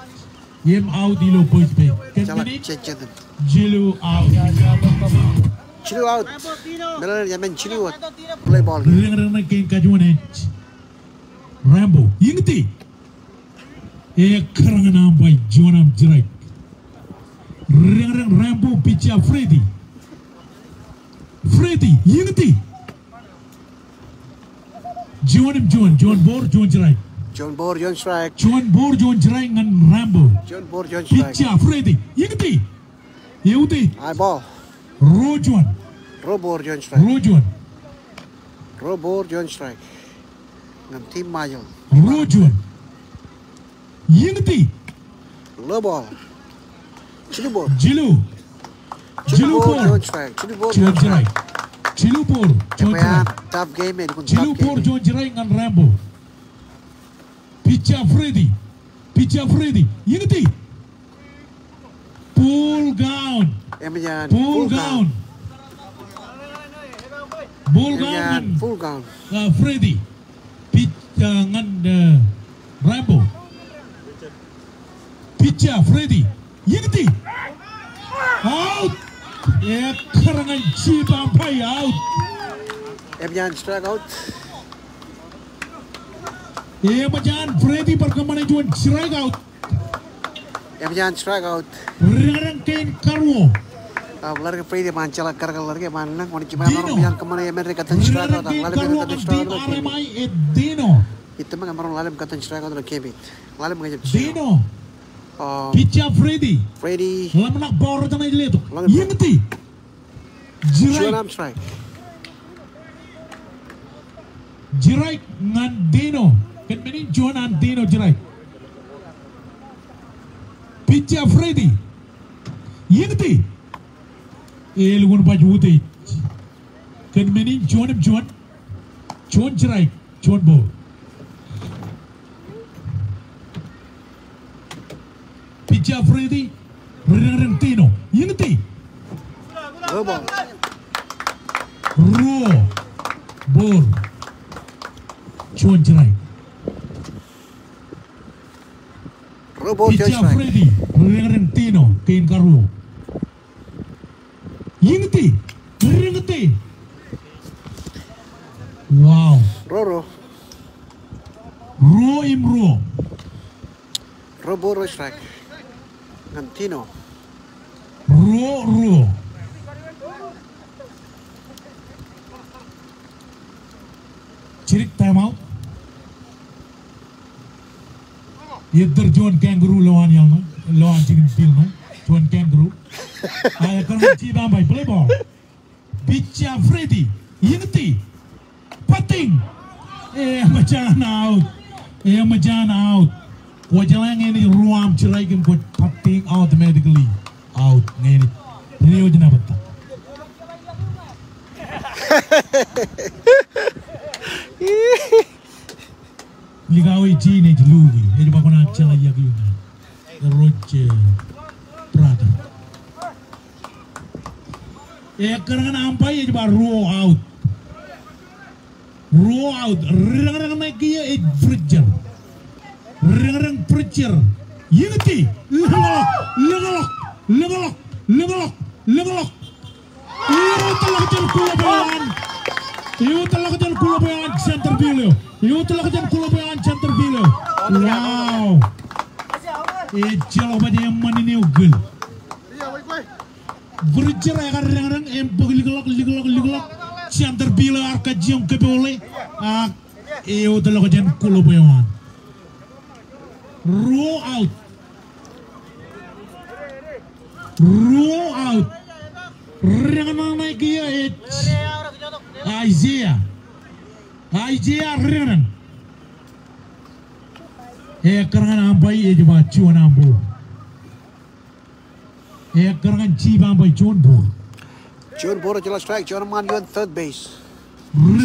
Im out ilo first base. Kōn minit jilu out. Jilu out. Meḷeḷein, eṃṃan jilu out. Play ball. Riññiti kein kajuon ej Rambo. Iññiti. Ekkar ñan umpire, juon am strike. Riññiti Rambo, pitcher Freddy. Freddy, iññiti. Juon im juon, juon ball, juon strike. Juon ball, juon strike. Juon ball, juon strike ñan Rambo. Juon ball, juon strike. Pitcher Freddy, iññiti. Eutiej. High ball. Ruo juon. Ruo ball, juon strike. Ruo juon. Ruo ball, juon strike. Ñan team Ṃajeḷ. Ruo juon. Iññiti. Low ball. Jilu ball. Jilu. Jilu ball, juon strike. Jilu ball, juon strike. Jilu ball, juon strike. Tough game, eh, jilu ball, juon strike ñan Rambo. Pitcher Freddy. Pitcher Freddy. Iññiti. Full count. Eṃōj an full count. Full count. Full count ñan, full count. Uh, Freddy. Pitch, uh, ñan, uh, Rambo. Pitcher Freddy. Iññiti. Out. Ekkar ñan chief umpire, out. Eṃōj an strike out. Eṃōj an Freddy bar kōṃṃane juon strike out. Eṃōj an strike out. Riññiti kein karuo. Ah, ḷaddik Freddy eban jeḷā karkar ḷaddik eban lōñ, wōn jiṃa eo eban kōṃṃane, eban ri kōttan strike out, ḷalem ri kōttan strike out ilo game eight. Dino. Ij tōmak emaroñ ḷalem kōttan strike out ilo game eight. Ḷalem ñe ejab Dino. Pitcher Freddy. Freddy. Ḷōmṇak ball ro ej letok. Iññiti. Strike. Juon am strike. Strike ñan Dino. Kōn men in juon an Dino strike. Pitcher Freddy. Iññiti. Elukkuun baj utiej. Kōn men in juon im juon. Juon strike. Juon ball. Pitcher Freddy, riññiti Dino. Iññiti. Ruo ball. Ruo ball. Juon strike. Ruo ball, juon strike. Pitcher Freddy, riññiti Dino, kein karuo. Iññiti, riññiti. Wow. Ruo ruo. Ruo im ruo. Ruo ball, ruo strike. Ñan Dino. Ruo ruo. Jidik, time out. Ettōr juon kangaroo lowaan iaḷ ṇe, lowaan jikin field ṇe, juon kangaroo. Ak ekkar ñan Chief umpire, play ball. Pitcher Freddy, iñti. Batting. Eṃōj an out. Eṃōj an out. Kwō jeḷā ñe enaaj ruo aṃ strike im kwōj batting automatically out ñe enaaj diwōj nabōjtak. Likao ej jeiū ej luuki, ej ba kwōnaaj jeḷā ijoko eṇ. Ro ej, eh, brother. Ekkar ñan umpire ej ba ruo out. Ruo out. Reñreñ ṇe kiiō ej Bridger. Reñreñ Bridger. Iñti. Likḷọk. Likḷọk. Likḷọk. Likḷọk. Likḷọk. Eutḷọk jān glove eo an. Eutḷọk jān glove eo an center field eo. Eutḷọk jān glove eo an center field eo. Wow. Ejjeḷọk baj eṃṃan in eo kōn. Bridger ekar reñreñ im bōk likḷọk, likḷọk, likḷọk. Center field eo ear kajjioñ kōpoole. Ak eutḷọk jān glove eo an. Ruo out. Ruo out. Reñreñ ṇe kiiō ej Isaiah. Isaiah reñreñ. Ekkar ñan umpire ej ba juon ambo. Ekkar ñan Chief umpire juon ball. Juon ball ej jeḷā strike, juon eṃṃaan ioon third base.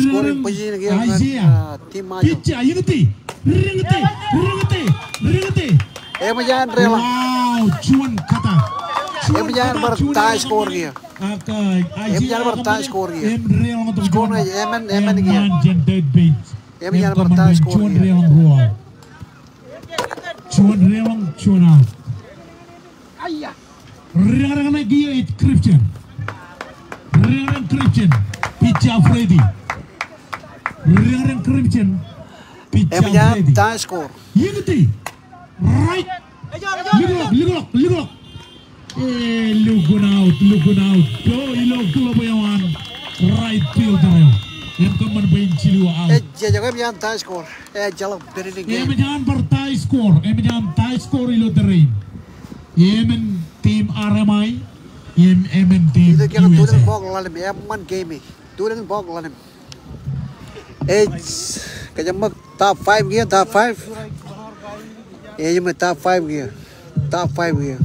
Scoring position kiiō ñan, Isaiah. Ah, team Ṃajeḷ. Pitcher, iñti, reñti, reñti, reñti. Eṃōj an deḷọñ. Wow, juon kata. Eṃōj an bar tie score kiiō. Ak, ah, eṃōj an bar tie score kiiō. Score ṇe emān, emān kiiō. Eṃōj an bar tie score kiiō. Juon deḷọñ, juon out. Reñreñ ṇe kiiō ej Christian. Reñreñ Christian. Pitcher Freddy. Reñreñ Christian. Pitcher Freddy. Tie score. Iñti. Right. Likḷọk, likḷọk, likḷọk. E, lukkuun out, lukkuun out. Ilo glove eo an right fielder eo. Im kōṃṃan bwe en jilu out. Ejjeḷọk, eṃōj an tie score. Ejjeḷọk pen in game. Eṃōj an bar tie score. Eṃōj an tie score ilo tōre in. Emān team R M I im emān team U S A. Ilo kiiō tulōñ bọọk ḷalem, eṃṃan game e. Tulōñ bọọk ḷalem. Ej kōjeṃṃak top five kiiō, top five. Ej ṃōk top five kiiō. Top five kiiō.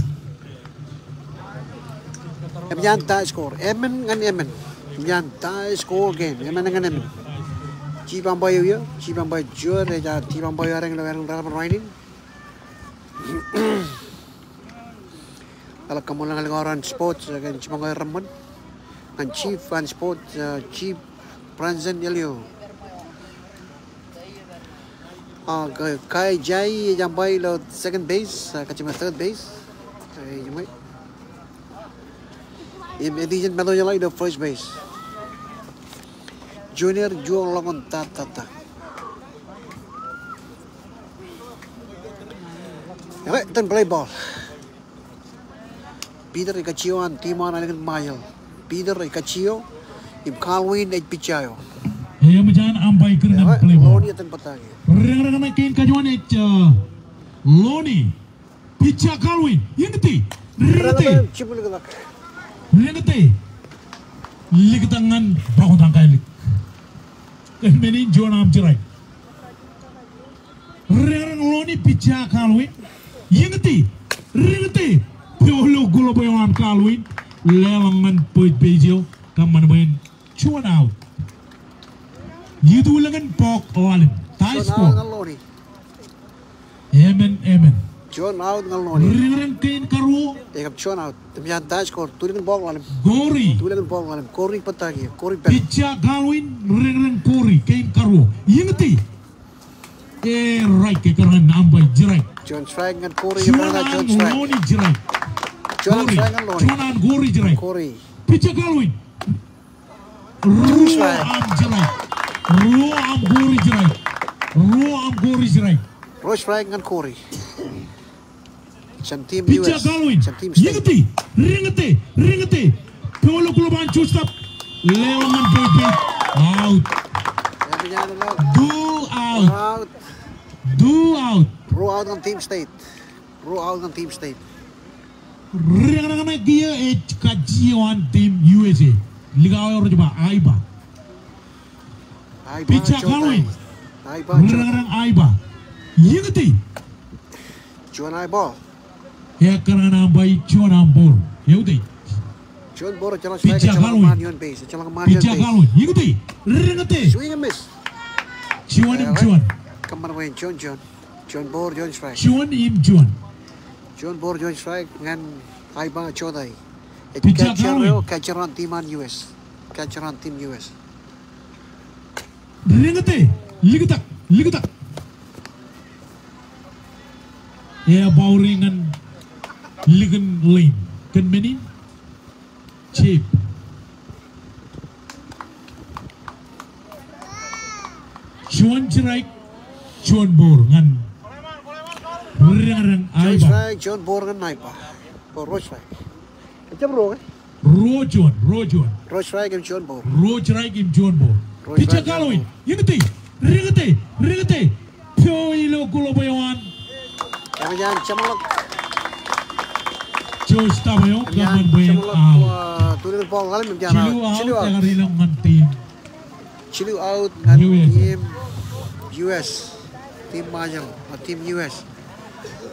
Eṃōj an tie score. Emān ñan emān. Eṃōj an tie score game. Emān ñan emān. Chief umpire eo, chief umpire juon, ej an chief umpire eo ereñ ilo ereñ raṇ in. Eḷak kaṃṃoolol ñan Likao eo an sports, eh, kōn jipañ ko reṃṃan. Ñan chief an sports, eh, Chief Branson Elio. Ah, Ka-, Kai Jai ej umpire ilo second base, ah, kajjioñ third base. Eh, ej ṃōk. Im Edison Metojeḷā ilo first base. Junior Juoñḷọk in ta, ta, ta. Eḷap, itōn play ball. Peter ej kajjio an team eo an Ālikin Ṃajeḷ. Peter ej kajjio, im Carlwin ej pitcher eo. Eṃōj an umpire kūr ñan play ball. Lonnie itōn bōtaab. Reñreñ ṇe kein kajuon ej, uh, Lonnie. Pitcher Carlwin. Iñti. Reñti. Reñti. Liktak ñan bakūt an kālik. Kōn men in juon arm strike. Reñreñ Lonnie, pitcher Carlwin. Iñti. Reñti. Polo glove eo an Carlwin. Leḷọk ñan third base eo. Kōṃṃan bwe en juon out. Itulōñ in bọọk ḷalem. Tie score. Emān, emān. Juon out ñan Lonnie. Reñreñ kein karuo. Ekab juon out. Eṃōj an tie score. Tulōñ in bọọk ḷalem. Corey. Tulōñ in bọọk ḷalem. Corey bōtaab. Corey bat. Pitcher Carlwin, reñreñ Corey. Kein karuo. Iñti. E, strike, ekkar ñan umpire, strike. Juon strike ñan Corey, juon an Lonnie, strike. Juon strike ñan Lonnie. Juon an Corey, strike. Corey. Pitcher Carlwin. Ruo am strike. Ruo am Corey strike. Ruo am Corey strike. Ruo strike ñan Corey. Jān team U S. Pitcher Carlwin. Jān team state. Iñti, reñti, reñti. Polo glove an shortstop. Leḷọk ñan third base. Out. Two out. Two out. Ruo out. Ñan team State. Ruo out ñan team State. Reñreñ ṇe kiiō ej kajjioñ an team U S A. Likao eo rej ba Aiba. Aiba, Pitcher Jotai. Kalwin. Aiba, Jotai. Reñreñ Aiba. Eñti. Juon Aiba. Ekkar ñan umpire, juon umpire. Eutiej. Juon ball, ejjeḷọk strike, Pitcher ejjeḷọk Kalwin. Ṃaan ioon base, ejjeḷọk ṃaan ioon base. Pitcher Kalwin. Eñti. Reññete. Swing and miss. Juon im juon. Kōṃṃan bwe en juon juon. Juon ball, juon strike. Juon im juon. Juon ball, juon strike ñan Aiba Jotai. Ej pitcher Kalwin. Catcher eo, catcher an team an U S. Catcher an team U S. Reññete, liktak, liktak. Ej boundary ñan likin line. Kōn men in. Jab. Juon strike, juon ball ñan Reñreñ Aiba. Juon strike, juon ball ñan Aiba. Ball, ruo strike. Ejjab ruo, eh? Ruo juon, ruo juon. Ruo strike im juon ball. Ruo strike im juon ball. Ruo strike, juon ball. Pitcher Kalwin, eñti, reññete, reññete. Pio ilo glove eo an. Ej ṃōj an jeṃḷọk. Josh Tabayo, kōṃṃan bwe en jeṃḷọk, out. Uh, tulin ball ḷalem, ej ṃōj an out. Jilu out, jilu out. Ekar ilọk ñan team. Jilu out ñan team U S. Team Ṃajeḷ, uh, team U S.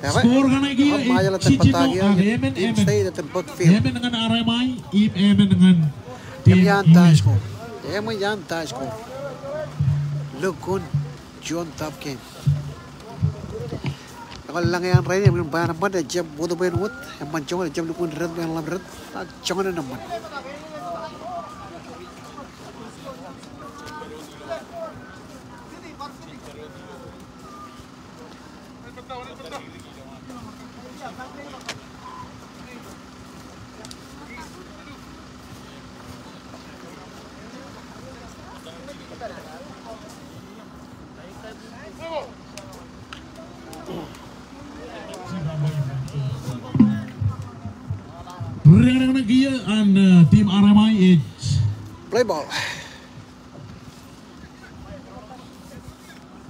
Score kaṇe kiiō ej jijino ak emān, emān. Emān ñan R M I, im emān ñan team U S. Ej ṃōj an tie score. Ej ṃōj an tie score. Lukkuun juon top game. Ekwe lañ eṇ rainin, eṃṃan bwe en eṃṃan, ejjab wōt bwe en wōt, eṃṃan joñan, ejjab lukkuun red bwe en ḷap red, ak joñan en eṃṃan. Reñreñ ṇe kiiō an, uh, team R M I ej. Play ball.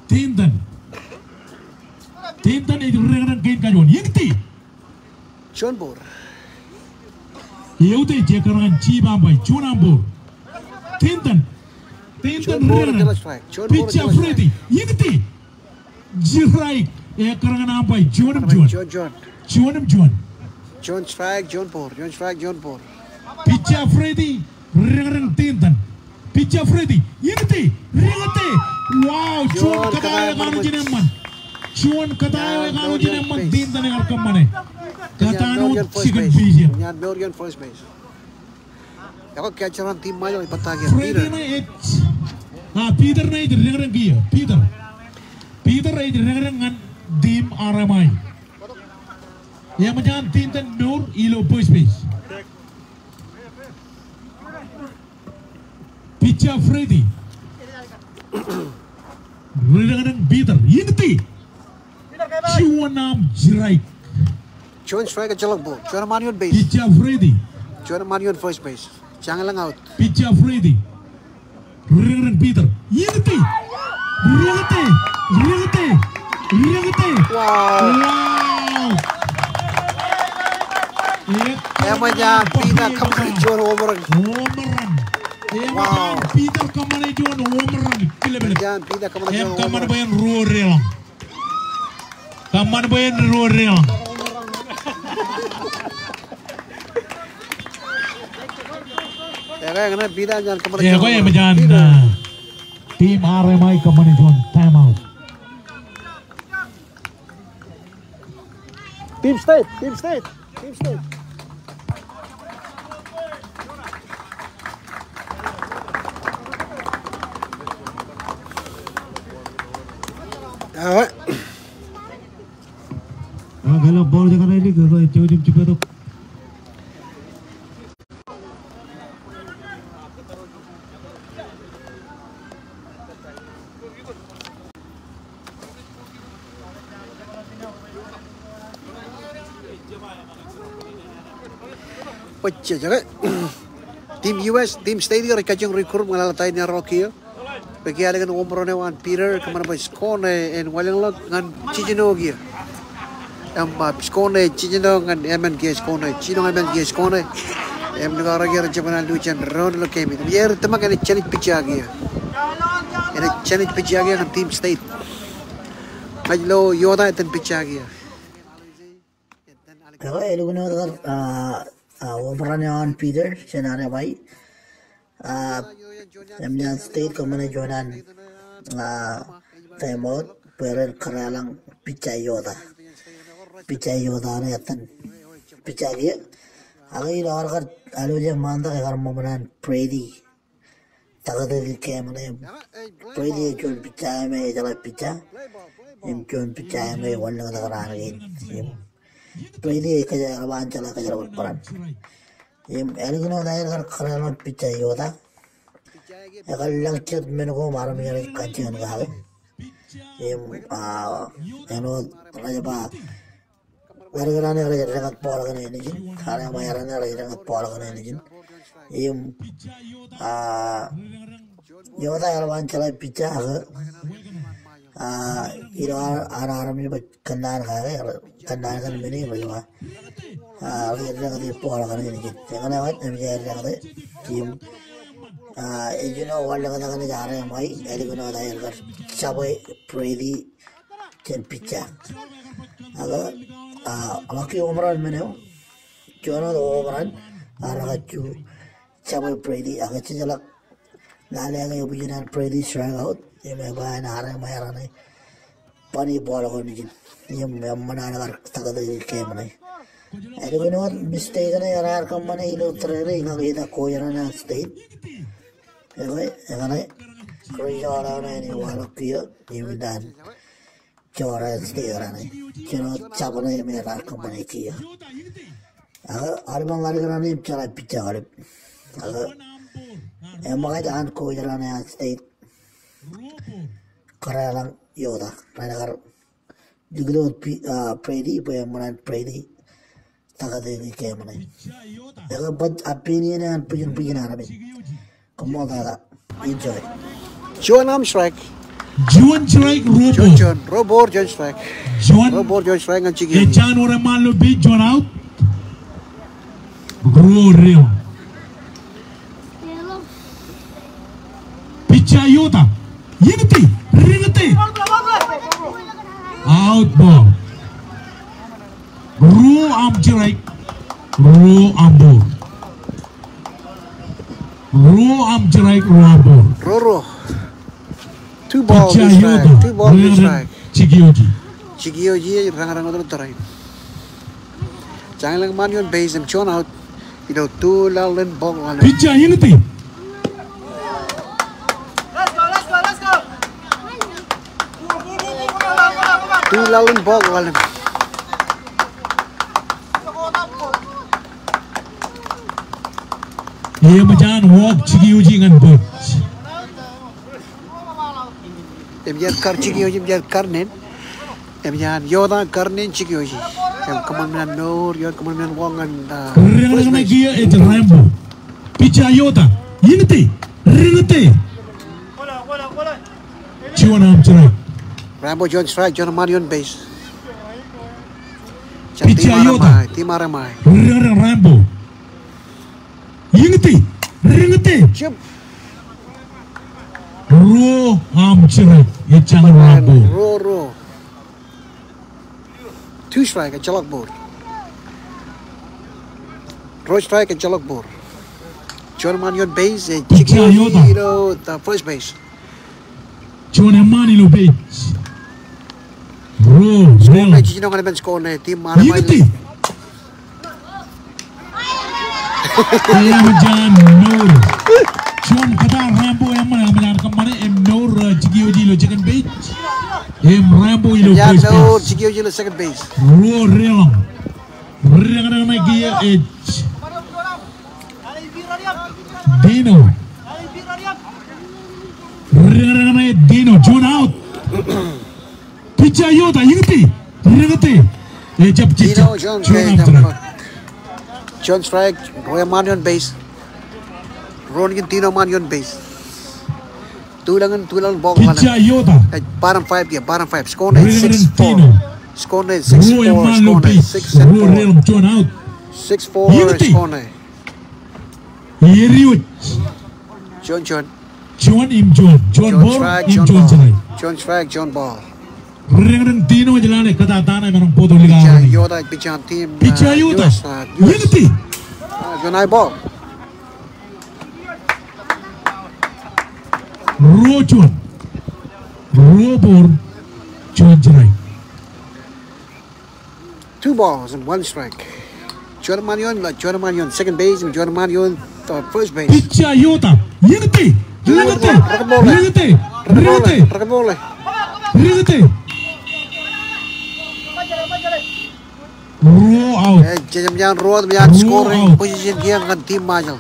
Tinton. Tinton ej reñreñ kein kajuon. Eñti. Juon ball. Eutiej, ekkar ñan chief umpire, juon ball. Tinton. Tinton reñreñ. Juon ball, ejjeḷọk strike. Juon ball, ejjeḷọk strike. Pitcher Freddy, eñti. Strike. Ekkar ñan umpire, juon im juon. Juon, juon. Juon im juon. Juon strike, juon ball. Juon strike, juon ball. Pitcher Freddy, reñreñ Tinton. Pitcher Freddy, eñti, reññete. Wow, juon kōtaan eo ekaṇojin eṃṃan. Juon kōtaan eo ekaṇojin eṃṃan, Tinton ekar kōṃṃane. Kōtaan eo jikin base eo. Ñan mour ioon first base. Ekwe catcher an team Ṃajeḷ ej bōktok e, Peter. Freddy ṇe ej, ah, Peter ṇe ej reñreñ kiiō, Peter. Peter ej reñreñ ñan team R M I. Eṃōj an Tinton mour ilo first base. Pitcher Freddy. Reñreñ Peter. Eñti. Juon im strike. Juon strike, ejjeḷọk ball. Juon eṃṃan ioon base. Pitcher Freddy. Juon eṃṃan ioon first base. Jañin lañ out. Pitcher Freddy. Reñreñ Peter. Eñti. Reññete. Reññete. Reññete. Wow. Wow. Eṃōj an Peter kōṃṃane juon home run. Home run. Wow. Eṃōj an Peter kōṃṃane juon home run. Kileplep. Eṃōj an Peter kōṃṃane juon home run. Im kōṃṃan bwe en ruo deḷọñ. Kōṃṃan bwe en ruo deḷọñ. Ekwe, eṃōj an, uh, team R M I kōṃṃane juon time out. Team State, team State, team State. All right. Ah, kōḷḷā ball jekar ālik, kōḷḷā jekar ālik. Bwe ejjeḷọk, team U S, team State eo rej kajjioñ recruit im ñan lale tie ṇe ro kiiō. Bwe kiiō ālikin home run eo an Peter, kōṃṃan bwe score ṇe en wanlōñḷọk ñan jijino kiiō. Im, ah, score ṇe jiljino ñan emān kiiō, score ṇe jiljino ñan emān kiiō, score ṇe. Im, likao rej, rej jab kōṇaan lewōj jān doon ilo game in. Im, er tōmak enaaj jān ej pitcher kiiō. Enaaj jān ej pitcher kiiō ñan team State. Ña ij lo Yota etan pitcher kiiō. Ekwe, elukkuun wōt kar, ah, ah, home run eo an Peter jān armej. Ah, eṃōj an State kōṃṃane juon an, ah, time out bwe ren kōrā ḷọk pitcher Yota. Pitcher Yota ṇe etan pitcher kiiō. Ak ilo ad kar alwōj ṃaantak ekar ṃōṃan an Brady. Taktō ke game ṇe im Brady ej juon pitcher eo me ejeḷā pitcher. Im juon pitcher eo me wanlōñtak raan kein. Im Brady ej kōjerbal, jeḷā kōjerbal bōran. Im ālikin wōt aer kar kōrā ḷọk pitcher Yota, ekar lōñ jet men ko im armej rej kajjioñ kake. Im, ah, āinwōt rej ba Ḷaddik raṇe rej deñōt ball kaṇe nejin. Armej raṇe rej deñōt ball kaṇe nejin. Im, ah, Yota eḷap an jeḷā pitcher ak, ah, ilo an armej baj kōnnaan kake, kōnnaan kōn men in rej ba, ah, rej deñōt ball kaṇe nejin. Eñṇe wōt eṃōj aer deñōt. Im, ah, ejino wanlōñtak ṇe armej, ālikin wōt aer kar jabwe Brady jān pitcher. Ak, ah, ḷọk kiiō home run men eo. Juon wōt home run, ak rekajju jabwe Brady, ak ejjeḷọk lale ke ebwijin an Brady strikeout, im ebwe an armej raṇe bunny ball ko nejin. Im eṃṃan an kar taktō game ṇe. Ālikin wōt mistake ṇe ear kōṃṃane ilo tōre in ñan ita coach raṇe an State. Ekwe, eñṇe, kōrā eo ṇe ewaḷọk kiiō, im ilowaan Jordan State raṇe. Jino jab ṇe me raar kōṃṃane kiiō. Ak aolepen ḷaddik raṇe im jeḷā pitcher aolep. Ak eṃōkaj an coach raṇe an State kōrā ḷọk Yota. Raṇe kar likūt wōt Pi-, ah, Brady, bwe eṃṃan an Brady taktō game ṇe. Ekwe, baj opinion eo an bwijin bwijin armej. Koṃṃool tata. Enjoy. Juon arm strike. Juon strike, ruo ball. Juon, juon. Ruo ball, juon strike. Juon. Ruo ball, juon strike ñan Jiggy. Ej jañin wōr eṃṃaan ilo base, juon out. Ruo deḷọñ. Pitcher Yota. Iññiti, riññiti. Out ball. Ruo arm strike, ruo arm ball. Ruo arm strike, ruo arm ball. Ruo, ruo. Two ball, two strike. Two ball, two strike. Jiggy Oji. Jiggy Oji, rañrañ wōt ilo tōre in. Jañin lōñ ṃaan ioon base im juon out. Ilo two laḷ in bọk ḷalem. Pitcher iññiti. Two laḷ in bọk ḷalem. Eṃōj an walk Jiggy Oji ñan bōj. Eṃōj an kar Jiggy Oji, eṃōj an kar neen. Eṃōj an Yota kar neen Jiggy Oji. Im kōṃṃan men an mour, ioon kōṃṃan men an walk ñan, ah, first base. Riññiti kiiō ej Rambo. Pitcher Yota. Iññiti. Riññiti. Juon arm strike. Rambo juon strike, juon ṃaan ioon base. Pitcher Yota. Team R M I. Riññiti Rambo. Iññiti, riññiti. Jab. Ruo arm strike, ej jañin walk ball. Ruo, ruo. Two strike, ejjeḷọk ball. Ruo strike, ejjeḷọk ball. Juon ṃaan ioon base, ej Jiggy Oji ilo the first base. Juon eṃṃaan ilo base. Ruo, ruo. Score ṇe, jiljino ñan eṃṃan score ṇe, team R M I. Iññiti. Eṃōj an mour. Juon kōtaan Rambo eṃṃan, eṃōj an kōṃṃane, im mour, uh, Jiggy Oji ilo second base. Im Rambo ilo first base. Eṃōj an mour, Jiggy Oji ilo second base. Ruo deḷọñ. Riññereñe kiiō ej Dino. Riññereñe ṇe Dino, juon out. Pitcher Yota, iññiti, riññiti. Ejjab jejjab. Dino, juon, juon out, juon strike. Juon strike, ruo eṃṃaan ioon base. Ruo ṇe kōn Dino eṃṃaan ioon base. Two laḷ in, two laḷ in bọk ḷalem. Pitcher Yota. Ej bottom five kiiō, bottom five. Score ṇe six four. Riññereñe Dino. Score ṇe six four, score ṇe six and four. Six four, score ṇe. Ej ri wōj. Juon, juon. Juon im juon. Juon ball im juon strike, juon ball. Juon strike, juon ball. Reñreñ Dino ej lale kōtaan eo emaroñ bōktok likao. Pitcher eo ta, pitcher team, pitcher eo ta. Eñin ti. Juon high ball. Ruo juon. Ruo ball. Juon strike. Two balls and one strike. Juon eṃṃan ioon, juon eṃṃan ioon second base, juon eṃṃan ioon, uh, first base. Pitcher eo ta. Eñin ti. Reñreñ. Reñreñ. Reñreñ. Ruo out. Ej, ej, eṃōj an ruo, eṃōj an scoring position kiiō ñan team Ṃajeḷ.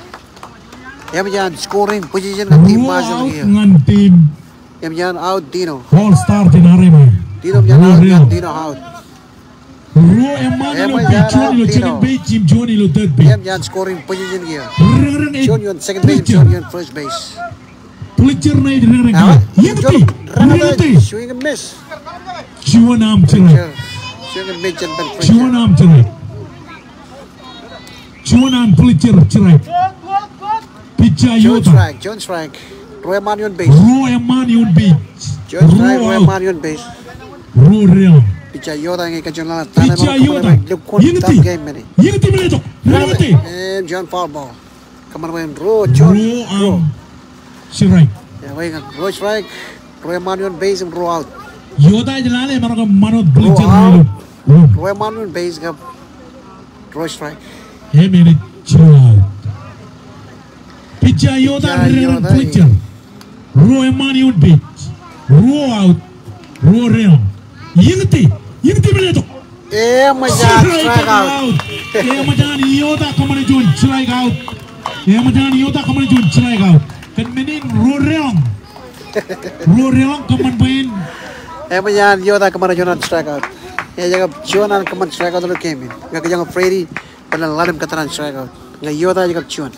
Eṃōj an scoring position ñan team Ṃajeḷ kiiō. Ñan team. Eṃōj an out Dino. All star team Armai. Dino, eṃōj an out, Dino out. Ruo eṃṃan ilo juon ilo second base, im juon ilo third base. Eṃōj an scoring position kiiō. Reñreñ ej juon ioon second base, juon ioon first base. Pitcher ṇe ej reñreñ kiiō. Eñin ti. Reñreñ. Swing and miss. Juon arm strike. Swing and miss, juon arm strike. Juon arm pitcher strike. Pitcher eo ta. Juon strike, juon strike. Ruo eṃṃan ioon base. Ruo eṃṃan ioon base. Juon strike, ruo eṃṃan ioon base. Ruo deḷọñ. Pitcher eo ta ñe ej kajjioñ lale. Pitcher eo ta. Eñin ti. Eñin ti meḷeḷe tok. Meḷeḷe tok. Ej juon foul ball. Kōṃṃan bwe en ruo, juon, ruo. Strike. Eo ta ruo strike. Ruo eṃṃan ioon base im ruo out. Eo ta ej lale emaroñ kōṃṃan wōt pitcher eo. Ruo eṃṃan ioon base kab ruo strike. Im ej juon out. Pitcher eo ta, reñreñ pitcher. Ruo eṃṃan ioon base. Ruo out. Ruo deḷọñ. Eñin ti. Eñin ti meḷeḷe tok. Eṃōj an strike out. Eṃōj an eo ta kōṃṃane juon strike out. Eṃōj an eo ta kōṃṃane juon strike out. Kōn men in ruo deḷọñ. Ruo deḷọñ kōṃṃan bwe en. Eṃōj an eo ta kōṃṃane juon an strike out. Ejjab juon an kōṃṃan strike out ilo game in. Ñe kōjeañ Freddy bōlen ḷalem kōttar an strike out. Ñe eo ta ejjab juon.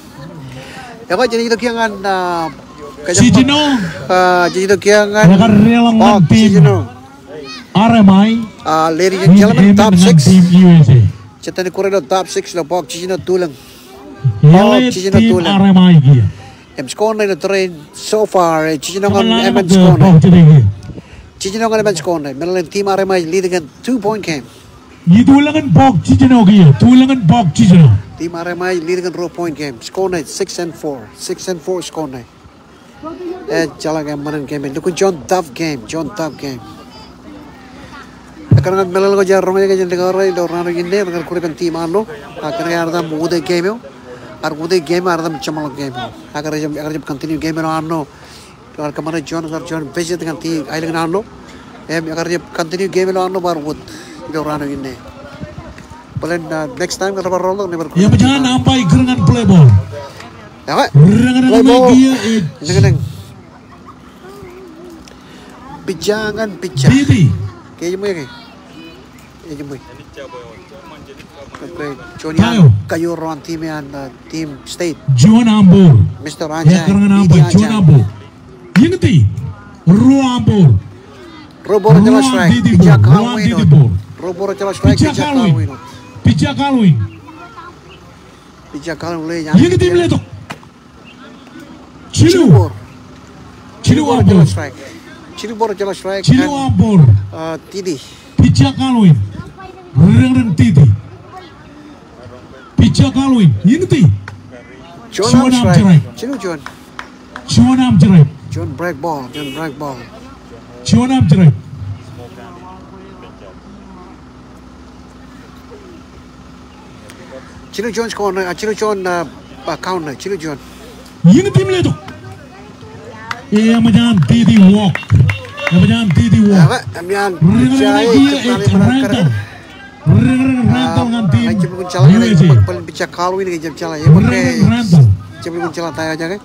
Ekwe, jen itok kiiō ñan, ah, Cicino. Ah, jen itok kiiō ñan. Ekar deḷọñ ñan team Cicino. Armai. Ah, ladies and gentlemen, top six. Team U S A. Jet ilo top six ilo bọọk Cicino tulōñ. Bọọk Cicino tulōñ. Armai kiiō. Im score ṇe ilo tōre in so far, eh, Cicino ñan emān score ṇe. Cicino ñan emān score ṇe. Meḷeḷein team Armai lead kōn two point game. Ij tulōñ in bọọk Cicino kiiō, tulōñ in bọọk Cicino. Team Armai lead kōn ruo point game. Score ṇe six and four. Six and four score ṇe. Ejjeḷọk eṃṃan in game in. Lukkuun juon tough game, juon tough game. Ekkar ñan meḷeḷe ko jaar roñjake jān likao ro ilo raan eo inne, ñan kure kōn team Arno. Ak kōnke ear etaṃ utiej game eo. Ear utiej game eo, ear etaṃ jeṃḷọk game eo. Ak ekar jab, ekar jab continue game eo Arno. Ekar kōṃṃane juon, ekar juon visit ñan team aelōñ in Arno. Im ekar jab continue game eo Arno bar wōt ilo raan eo inne. Bōlen, uh, next time ñe bar roñḷọk, ñe bar. Eṃōj an umpire kūr ñan play ball. Ewe. Play ball. Reñreñ. Pitcher ñan pitcher. Didi. Ke eṃōj ke? Eṃōj. Okay, juon iaan kajoor ro an team eo an, uh, team State. Juon arm ball. Mister Anjay. Ekar ñan umpire, juon arm ball. Eñin ti. Ruo arm ball. Ruo ball, ruo strike. Pitcher Calvin. Ruo ball, strike. Pitcher Calvin. Pitcher Calvin. Pitcher Calvin. Eñin ti meḷeḷe tok. Jilu. Jilu ball. Jilu arm ball. Jilu ball, strike. Jilu arm ball. Uh, Didi. Pitcher Calvin. Reñreñ Didi. Pitcher Calvin. Eñin ti. Juon arm strike. Jilu juon. Juon arm strike. Juon break ball. Juon break ball. Juon arm strike. Jilu juon score ṇe, ah, jilu juon, ah, ah, count ṇe, jilu juon. Eñin ti meḷeḷe tok. Eṃōj an Didi walk. Eṃōj an Didi walk. Ewe, eṃōj an. Reñreñ kiiō ej Randall. Reñreñ Randall ñan team U S A. Bōlen pitcher Calvin ke jab jeḷā. Reñreñ Randall. Jab lukkuun jeḷā ta eo jake.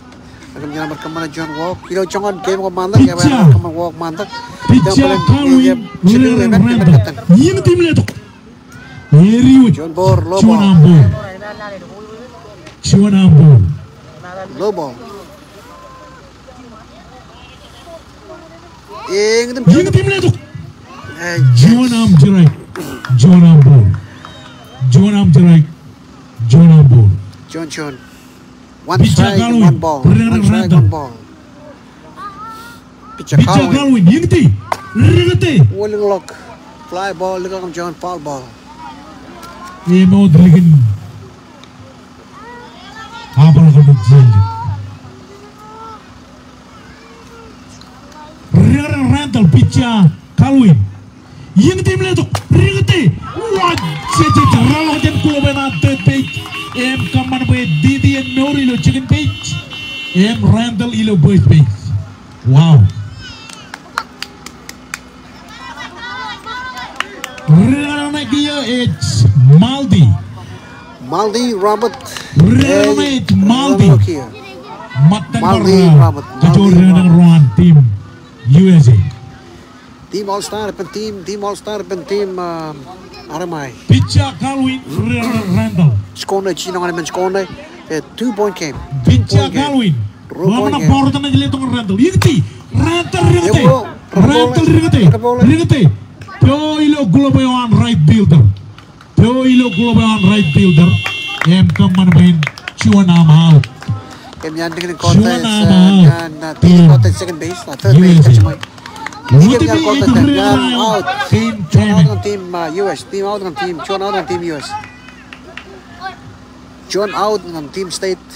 Ak eṃōj an bar kōṃṃane juon walk. Ilo joñan game ko ṃaantak, ewe bar kōṃṃane walk ṃaantak. Pitcher Calvin, reñreñ Randall. Eñin ti meḷeḷe tok. Ej ri wōj. Juon ball, low ball. Juon arm ball. Juon arm ball. Low ball. Eñin ti meḷeḷe tok. Juon arm strike. Juon aṃ ball. Juon aṃ strike. Juon aṃ ball. Juon, juon. One strike, one ball. One strike, one ball. Pitcher Calwin. Iññiti. Rikiti. Wōlọk. Fly ball, likḷọk im juon foul ball. Im wōt likin. Abar kōn jiljel. Rikiti Randall, pitcher Calwin. Iññiti im letok. Rikiti. Wōj. Jejej. Rōḷọk jān glove eo an third base. Im kōṃṃan bwe Didi en mour ilo second base. Im Randall ilo first base. Wow. Rikiti ṇe kiiō ej Maldi. Maldi Robert. Rikiti ṇe ej Maldi. Ṃōttan bar, Maldi Robert. Kajjojo rikiti ro an team U S A. Team All Star ippān team, team All Star ippān team, um, Armai. Pitcher Calwin, Randall. Score ṇe, jino ñan emān score ṇe. A two point game. Pitcher Calwin. Ruo point game. Ṃōṇōṇō ball ṇe ej letok ñan Randall. Iññiti. Randall rikiti. Randall rikiti. Rikiti. Pio ilo glove eo an right fielder. Pio ilo glove eo an right fielder. Im kōṃṃan bwe en juon aṃ out. Im ñan tikin kota, juon aṃ out. Ñan, uh, tikin kota second base, uh, third base, kajjimwe. Wūtemi ej rikiti out. Juon out ñan team, uh, U S. Team out ñan team, juon out ñan team U S. Juon out ñan team State.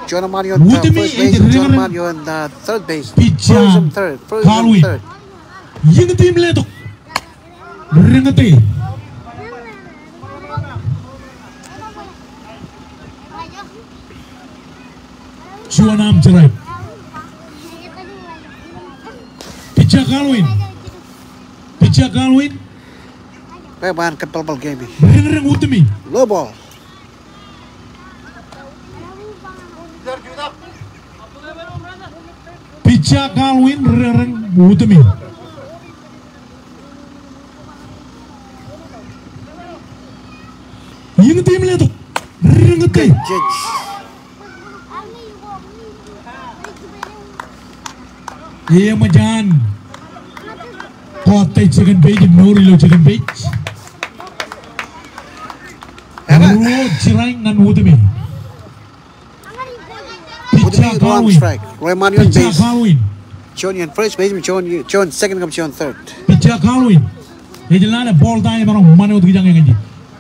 Juon eṃṃaan ioon, uh, first base, juon eṃṃaan ioon, uh, third base. First and third. First and third. Iññiti im letok. Rikiti. Juon aṃ strike. Pitcher Calwin. Pitcher Calwin. Kwe bwe an kōppelpel game e. Riñriñ wūtemi. Low ball. Pitcher Calwin, riñriñ wūtemi. Iññiti im letok. Riññiti. Good catch. Eṃōj an kota ej second base, mour ilo second base. Ruo strike ñan wūtemi. Pitcher Calwin. Pitcher Calwin. Juon ioon first base, juon, juon second kab juon third. Pitcher Calwin. Ej lale ball ta emaroñ ṃan wōt kijak ñan eñin.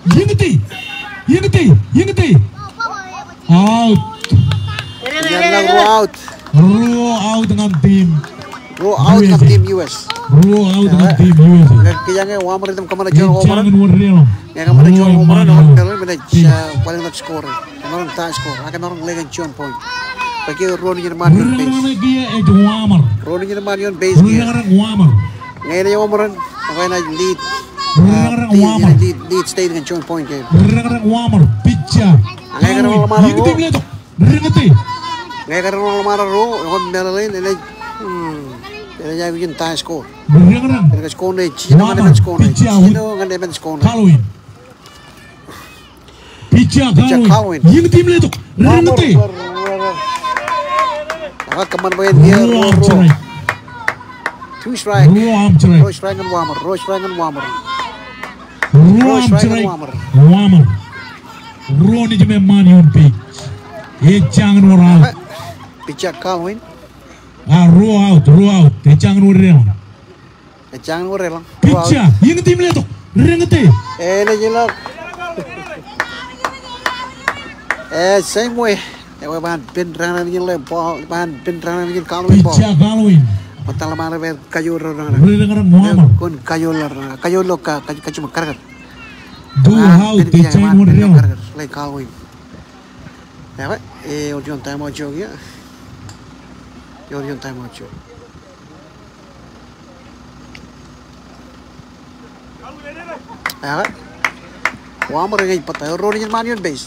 Iññiti. Iññiti. Iññiti. Out. Ruo out. Ruo out ñan team. Ruo out ñan team U S. Ruo out ñan team U S. Kijak ñe Wammer item kōṃṃane juon home run. Ñe kōṃṃane juon home run, ej, uh, kwaḷọk score. Emaroñ tie score. Ak emaroñ lale kōn juon point. Bwe kiiō ruo nejin eṃṃaan ioon base. Ruo nejin eṃṃaan ioon base kiiō. Ñe ej home run, ñe ej lead, uh, lead, lead State kōn juon point game. Ñe kōrā ḷōṃaro ruo. Ñe kōrā ḷōṃaro ruo, ekwe meḷeḷein enaaj, hmm, enaaj aikuj in tie score. Enaaj score ṇe, jino ñan eban score ṇe. Jino ñan eban score ṇe. Pitcher Calwin. Pitcher Calwin. Iññiti im letok. Riññiti. Ak kōṃṃan bwe en ruo, ruo, ruo. Two strike. Ruo aṃ strike. Ruo strike ñan Wammer. Ruo strike ñan Wammer. Ruo aṃ strike. Wammer. Ruo nejin eṃṃaan ioon base. Ejjañin wōr out. Pitcher Calwin. A, ruo out, ruo out. Ejjañin wōr deḷọñ. Ejjañin wōr deḷọñ. Pitcher, iññiti im letok. Riññiti. Enaaj ilọk. Eh, same way. Ekwe ban pen raṇe nejin le ball, ban pen raṇe nejin Calwin ball. Pitcher Calwin. Ṃōttan ḷōṃaro pād kajoor ro raṇe. Riññi raṇe Wammer. Kwōn kajoor ḷọk raṇe. Kajoor ḷọk ka, ka, kajiṃwe karkar. Duo out, ejjañin wōr deḷọñ. Karkar, le Calwin. Ekwe, ewōr juon time out eo kiiō. Ewōr juon time out eo. Ekwe. Wammer eñin bōtab. Ruo nejin eṃṃaan ioon base.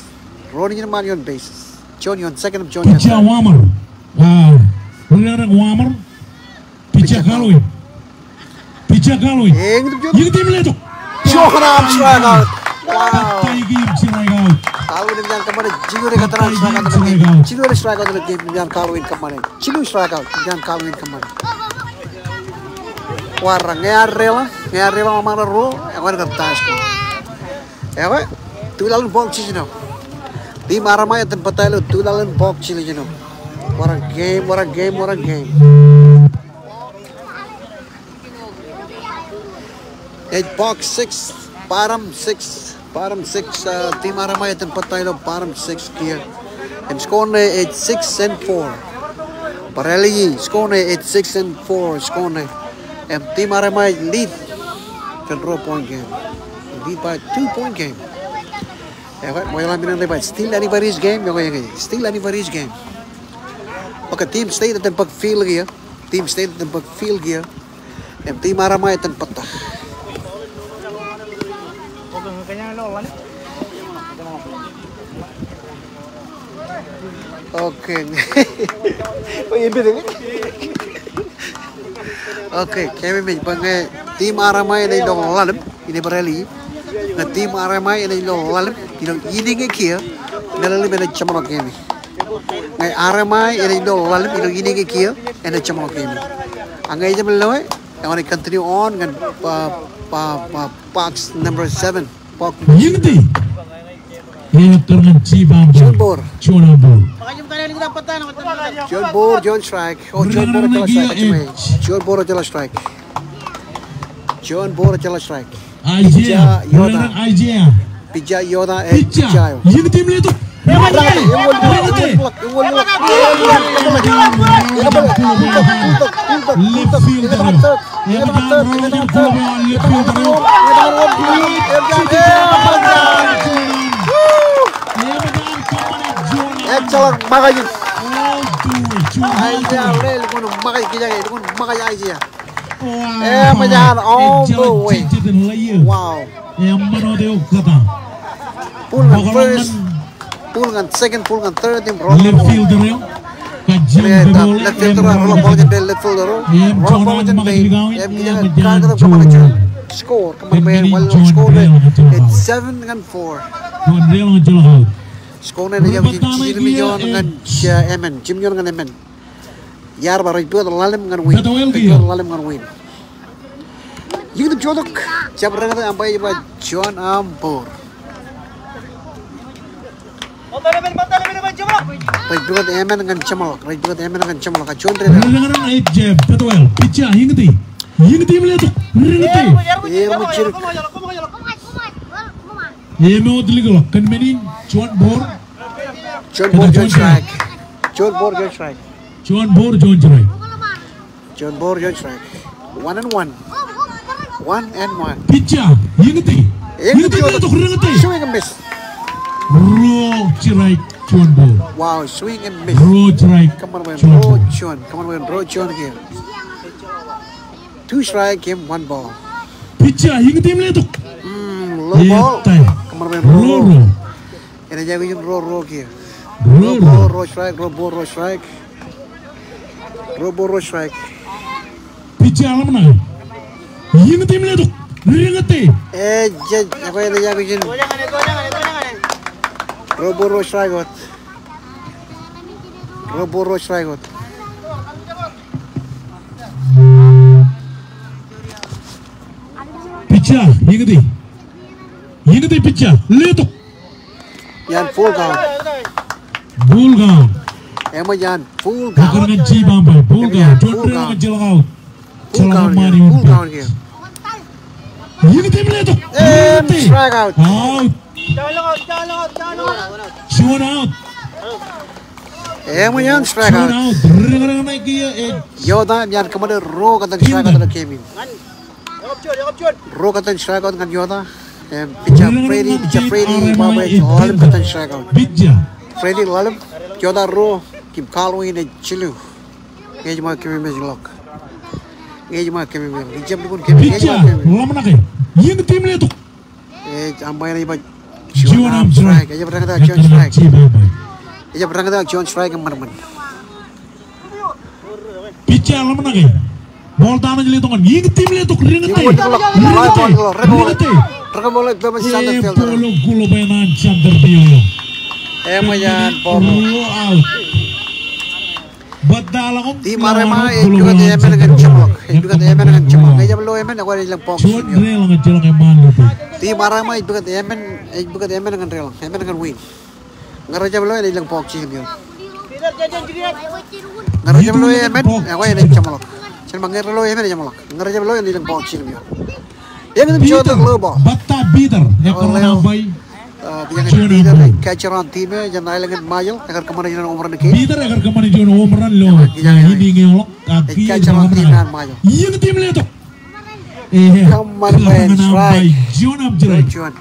Ruo nejin eṃṃaan ioon base. Juon ioon second, juon ioon third. Pitcher Wammer. Ah, riññi raṇe Wammer. Pitcher Calwin. Pitcher Calwin. Eñin bōtab. Iññiti im letok. Juon aṃ strikeout. Wow. Kōttāik im strikeout. Calwin eṃōj an kōṃṃane jilu eo kōttar strikeout ilo game. Jilu eo strikeout ilo game eṃōj an Calwin kōṃṃane. Jilu strikeout eṃōj an Calwin kōṃṃane. Wōr, ñe ear deḷọñ, ñe ear deḷọñ ḷōṃaro ruo, Ekwe, kab tie score. Ekwe, tulalen bọọl jiljino. Team Aramai etan bōktok ilo tulalen bọọl jiljino. What a game, what a game, what a game. Ej box six, bottom six, bottom six, uh, team Aramai etan bōktok ilo bottom six kiiō. Im score ṇe ej six and four. Bar ālikin score ṇe ej six and four score ṇe. Im team Aramai lead kōn ruo point game. Lead by two point game. Ekwe, ṃokta men eo ej ba still anybody's game, ekwe, ekwe, still anybody's game. Bwe ke team State etan bōk field kiiō. Team State etan bōk field kiiō. Im team Aramai etan bōktok. Okay. Okay, kememej bwe ñe team Aramai enaaj lo ḷalem, inaaj bar ālij. Ñe team Aramai enaaj lo ḷalem ilo inning eo kiiō, meḷeḷe im enaaj jeṃḷọk game e. Ñe Aramai enaaj lo ḷalem ilo inning eo kiiō, enaaj jeṃḷọk game e. Ak ñe ejjab loe, enaaj continue on ñan, uh, uh, uh, box number seven. Box. Iññiti. Ej tar ñan jipañ ball. Juon ball. Juon ball. Juon ball, juon strike. Oh, juon ball, juon strike. Juon ball, juon strike. Juon ball, juon strike. Isaiah, Yota. Isaiah. Pitcher Yota, eh, pitcher. Iññiti im letok. Reñete. Left fielder. Eṃōj an rọọlḷọk an left fielder. Ejjeḷọk ṃōkaj. Isaiah, lukkuun ṃōkaj kijañe, lukkuun ṃōkaj Isaiah. Eṃōj an all the way. Wow. Pull ñan first, pull ñan second, pull ñan third, im rọọlḷọk. Left fielder eo. Left fielder eo, rọọlḷọk ball jān left fielder eo. Rọọlḷọk ball jān left. Score, kōṃṃan bwe en, well, score, it's seven ñan four. Score ṇe ej jiljilimjuon ñan, eh, emān, jiljilimjuon ñan emān. Iar ba rej pukot ḷalem ñan win. Rej pukot ḷalem ñan win. Iññiti im jotok. Jab reñete, umpire ej ba juon aṃ ball. Rej pukot emān ñan jeṃḷọk. Rej pukot emān ñan jeṃḷọk. Ak juon rej. Reñe ej, eh, Bethuel. Pitcher, iññiti. Iññiti im letok. Reñete. Eṃōj jidik. Eṃōj likḷọk. Kōn men in, juon ball. Juon ball, juon strike. Juon ball, juon strike. Juon ball, juon strike. Juon ball, juon strike. One and one. One and one. Pitcher, iññiti. Iññiti, iññiti im letok, reñete. Swing and miss. Ruo strike, juon ball. Wow, swing and miss. Ruo strike, juon ball. Kōṃṃan bwe en ruo juon. Kōṃṃan bwe en ruo juon kiiō. Two strike im one ball. Pitcher, iññiti im letok. Mm, low ball. Kōṃṃan bwe en ruo ruo. Enaaj aikuj in ruo ruo kiiō. Ruo ruo. Ruo ball, ruo strike, ruo ball, ruo strike. Ruo ball, ruo strike. Pitcher ḷōmṇak. Iññiti im letok. Reñete. Ej, ej, ekwe enaaj aikuj in. Ruo ball, ruo strike wōt. Ruo ball, ruo strike wōt. Pitcher, iññiti. Iññiti pitcher, letok. Eṃōj an full count. Full count. Eṃōj an full count. Bōkar ñan jipañ ball, full count. Juon rej ñan jeḷọk out. Full count kiiō. Full count kiiō. Iññiti im letok. Im strike out. Out. Juon out. Eṃōj an strike out. Juon out. Reñreñ ṇe kiiō ej. Yota eṃōj an kōṃṃane ruo kōttan strike out ilo game in. Ruo kōttan strike out ñan Yota. Im pitcher Freddy, pitcher Freddy, ba bwe ej ḷalem kōttan strike out. Pitcher. Freddy ḷalem, Yota ruo, im Carl Wayne ej jilu. Ñe ej ṃōk kememej ḷọk. Ñe ej ṃōk kememej. Ijjab lukkuun kememej. Pitcher, ḷōmṇake. Iññiti im letok. Ej umpire ej ba juon aṃ strike. Ejjab reñete ak juon strike. Ejjab reñete ak juon strike eṃṃan ṃōn. Pitcher ḷōmṇake. Ball ta ṇe ej letok ñan. Iññiti im letok. Reñete. Reñete. Reñete. Ej ball eo kuḷ bwe en an center fielder. Eṃōj an ball. Ruo out. Bōtaḷọk Team Armai ej pukot emān ñan jeṃḷọk. Ej pukot emān ñan jeṃḷọk. Ñe ejjab lo emān, ekwe ej lōñ bọọk jiljino. Team Armai ej pukot emān, ej pukot emān ñan deḷọñ, emān ñan win. Ñe rejjab lo eṇ, ej lōñ bọọk jiljino. Ñe rejjab lo emān, ekwe eṇ ej jeṃḷọk. Jen ba ñe rejjab lo emān, ej jeṃḷọk. Ñe rejjab lo eṇ, ej lōñ bọọk jiljino. Eñin im juon tok lo ball. Bōtab Peter, ekar kōṃṃan juon ball. Catcher an team eo, jān aelōñ in Ṃajeḷ, ekar kōṃṃane juon home run kein. Peter, ekar kōṃṃane juon home run ilo inning eo ḷọk. Catcher an team eo an Ṃajeḷ. Eñin team letok. Kōṃṃan bwe strike. Juon aṃ strike.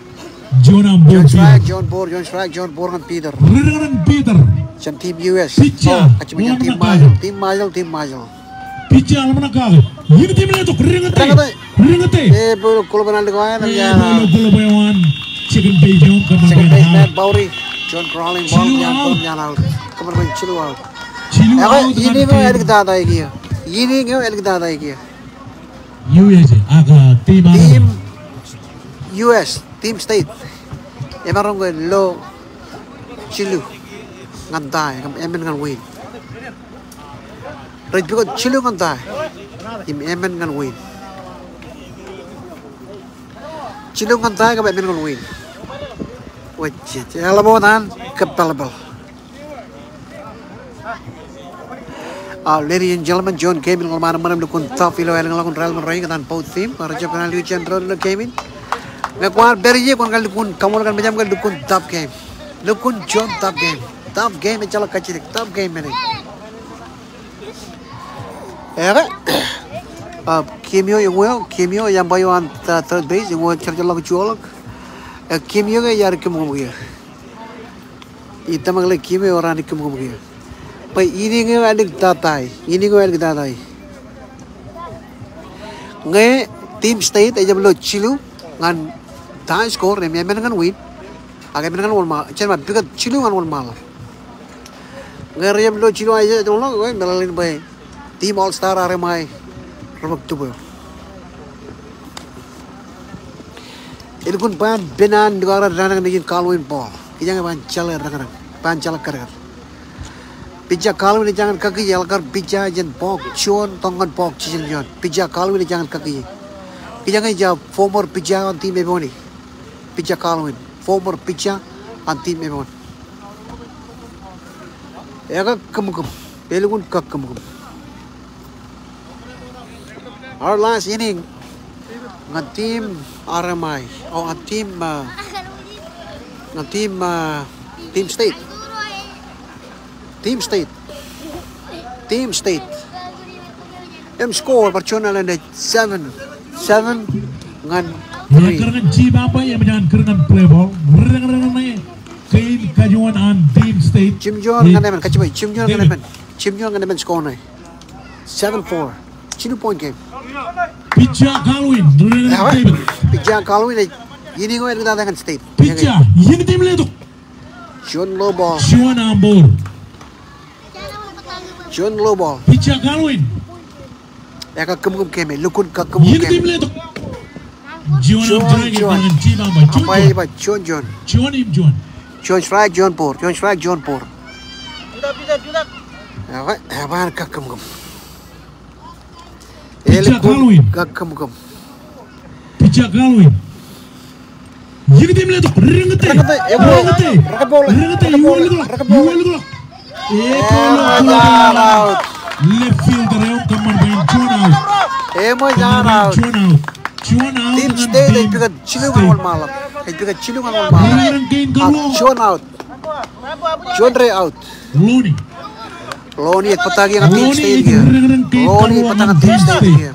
Juon aṃ ball. Juon strike, juon ball, juon strike, juon ball ñan Peter. Ri-dōñdōñ Peter. Jān team U S. Pitcher. Kajjitōk jān team Ṃajeḷ, team Ṃajeḷ, team Ṃajeḷ. Pitcher ḷōmṇak kake. Eñin team letok. Ri-dōñdōñ. Ri-dōñdōñ. Epolo kolob eo an. Epolo kolob eo an. Second base eo, kōṃṃan bwe Matt Bowry. Juon crawling ball, juon out. Kōṃṃan bwe jilu out. Jilu out. Ekwe inning eo āliktata kiiō. Inning eo āliktata kiiō. U S ak team Armai. Team U S, team state. Emaroñ ke lo jilu ñan tie, kab emān ñan win. Rej pukot jilu ñan tie im emān ñan win. Jilu ñan tie kab emān ñan win. Wōj, eḷap wōt an kōppelpel. Ah, ladies and gentlemen, juon game in ḷōṃaro ṃōṇōṇō im lukkuun tough ilo aelōñ ḷọk in raelep in rainin kōtaan both team. Rej jab kōṇaan lukkuun juon run ilo game in. Ñe kwaar pād ie kwōn kar lukkuun kaṃool kōn mejaṃ kar lukkuun tough game. Lukkuun juon tough game. Tough game ejjeḷọk kajjitōk. Tough game men e. Ekwe. Ah, game eo, eñin eo, game eo, eampād eo an third base, eñin eo, ejjeḷọk juon ḷọk. Eh, game eo ke ear kōmkōm kiiō. Ij tōmak ḷe game eo ear kōmkōm kiiō. Bwe inning eo āliktata, inning eo āliktata. Ñe team state ejjab lo jilu ñan tie score, im emān ñan win. Ak emān ñan wōnṃaanḷọk, jen ba pukot jilu ñan wōnṃaanḷọk. Ñe rejjab lo jilu ej jeḷọk, ekwe meḷeḷein bwe team All Star Armai rej bōk tūb eo. Elukkuun ban pen an nukakrak dānōk nejin Calvin Ball. Kiiō ñe ban jeḷā dānōk, ban jeḷā kōdkōd. Pitcher Calvin ej jañin kakkije, eḷak kar pitcher jān bọọk juon tok ñan bọọk jiljino juon. Pitcher Calvin ej jañin kakkije. Kiiō ñe ej former pitcher an team Ebonie. Pitcher Calvin, former pitcher an team Ebonie. Ekakōmkōm. Elukkuun kakōmkōm. Our last inning. Ñan team Armai. Oh, ñan team, uh, ñan team, uh, team state. Team state. Team state. Im score bar juon alen ej seven, seven ñan three. Kūr ñan Jim Ambai, eṃōj an kūr ñan play ball. Ri-dōñdōñ ṇe kein kajuon an team state. Jimjuon ñan emān, kajjitōk, jimjuon ñan emān. Jimjuon ñan emān score ṇe. Seven four. Jilu point game. Pitcher Calvin, ri-dōñdōñ David. Pitcher Calvin ej, inning eo āliktata ñan state. Pitcher, eñin team letok. Juon low ball. Juon aṃ ball. Juon low ball. Pitcher Calvin. Ekakōmkōm game e, lukkuun kakōmkōm game. Eñin team letok. Juon aṃ strike, juon. Juon, juon. Juon im juon. Juon strike, juon ball. Juon strike, juon ball. Ekwe, eban kakōmkōm. Pitcher Calvin. Kakōmkōm. Pitcher Calvin. Eñin team letok, ri-dōñdōñ. Ri-dōñdōñ. Ri-dōñdōñ. Ri-dōñdōñ. Ri-dōñdōñ. Ri-dōñdōñ. Epolo kolob eo an. Left fielder eo, kōṃṃan bwe en juon out. Eṃōj an out. Juon out. Juon out. Team state ej pukot jilu ñan wōnṃaanḷọk. Ej pukot jilu ñan wōnṃaanḷọk. Ri-dōñdōñ kein kōḷḷā. Juon out. Juon rej out. Loni. Loni ej bōtaak ñan team state kiiō. Loni ej bōtaak ñan team state kiiō.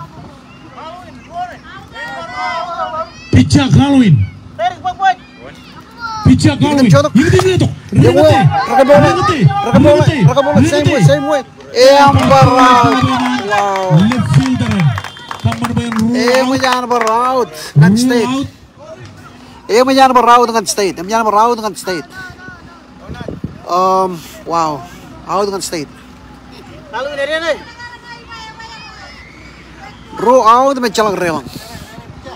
Pitcher Calvin. Pitcher Calvin. Eñin team letok. Ri-dōñdōñ. Ri-dōñdōñ. Ri-dōñdōñ. Same way, same way. Eañ bar out. Wow. Left fielder. Kōṃṃan bwe en rule out. Eañ bar out. Ñan state. Eṃōj an bar out ñan state. Eṃōj an bar out ñan state. Um, wow. Out ñan state. Ruo out im ejjeḷọk deḷọñ.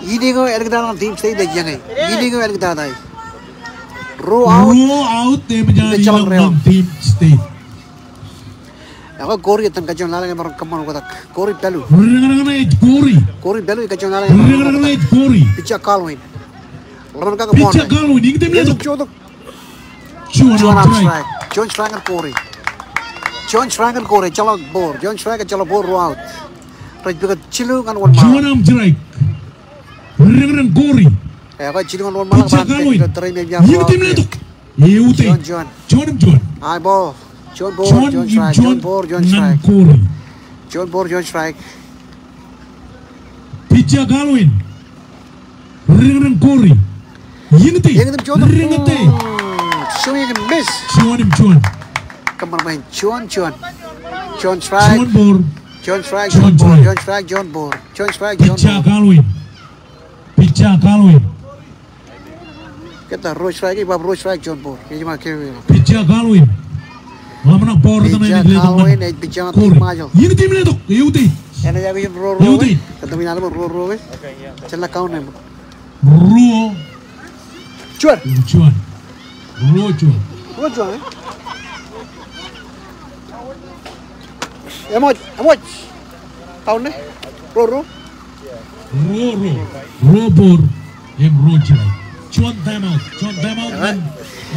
Inning eo āliktata ñan team state ej eñin. Inning eo āliktata. Ruo out. Ruo out im ejjeḷọk deḷọñ. Team state. Ekwe Corey etan kajjioñ lale ñe emaroñ kōṃṃan oktak. Corey Bellew. Ri-ñan ñan ej Corey. Corey Bellew ej kajjioñ lale ñe emaroñ kōṃṃan oktak. Ri-ñan ñan ej Corey. Pitcher Colwyn. Ḷōmṇak kake Pitcher Colwyn, iññitim letok. Juon arm strike. Juon strike ñan Corey. Juon strike ñan Corey, ejjeḷọk ball. Juon strike, ejjeḷọk ball, ruo out. Rej pukot jilu ñan wōnṃaanḷọk. Juon arm strike. Ri-ñan ñan Corey. Ekwe jilu ñan wōnṃaanḷọk. Pitcher Colwyn, iññitim letok. Eutiej. Juon, juon. Juon im juon. High ball. Juon ball, juon strike. Juon ball, juon strike. Juon ball, juon strike. Pitcher Colwyn. Ri-ñan ñan Corey. Iññitim. Iññitim juon. Ri-ñan ñan. Mm, swing and miss. Juon im juon. Kōṃṃan ṃōk juon, juon. Juon strike. Juon ball. Juon strike, juon ball. Juon strike, juon ball. Juon strike, juon ball. Pitcher Colwyn. Pitcher Colwyn. Kōttar ruo strike, ibab ruo strike juon ball. Ej ṃōk carry. Pitcher Colwyn. Ḷōmṇak ball eo etan. Pitcher Colwyn ej pitcher ñan Corey. Iññitim letok. Eutiej. Enaaj aikuj in ruo ruo. Eutiej. Kōttar in aḷ ṃōk ruo ruo. Jeḷā count eo. Ruo. Juon. Juon. Ruo juon. Ruo juon, eh? Eṃōj, eṃōj. Count ṇe. Ruo ruo. Ruo ruo. Ruo ball im ruo strike. Juon time out. Juon time out ñan,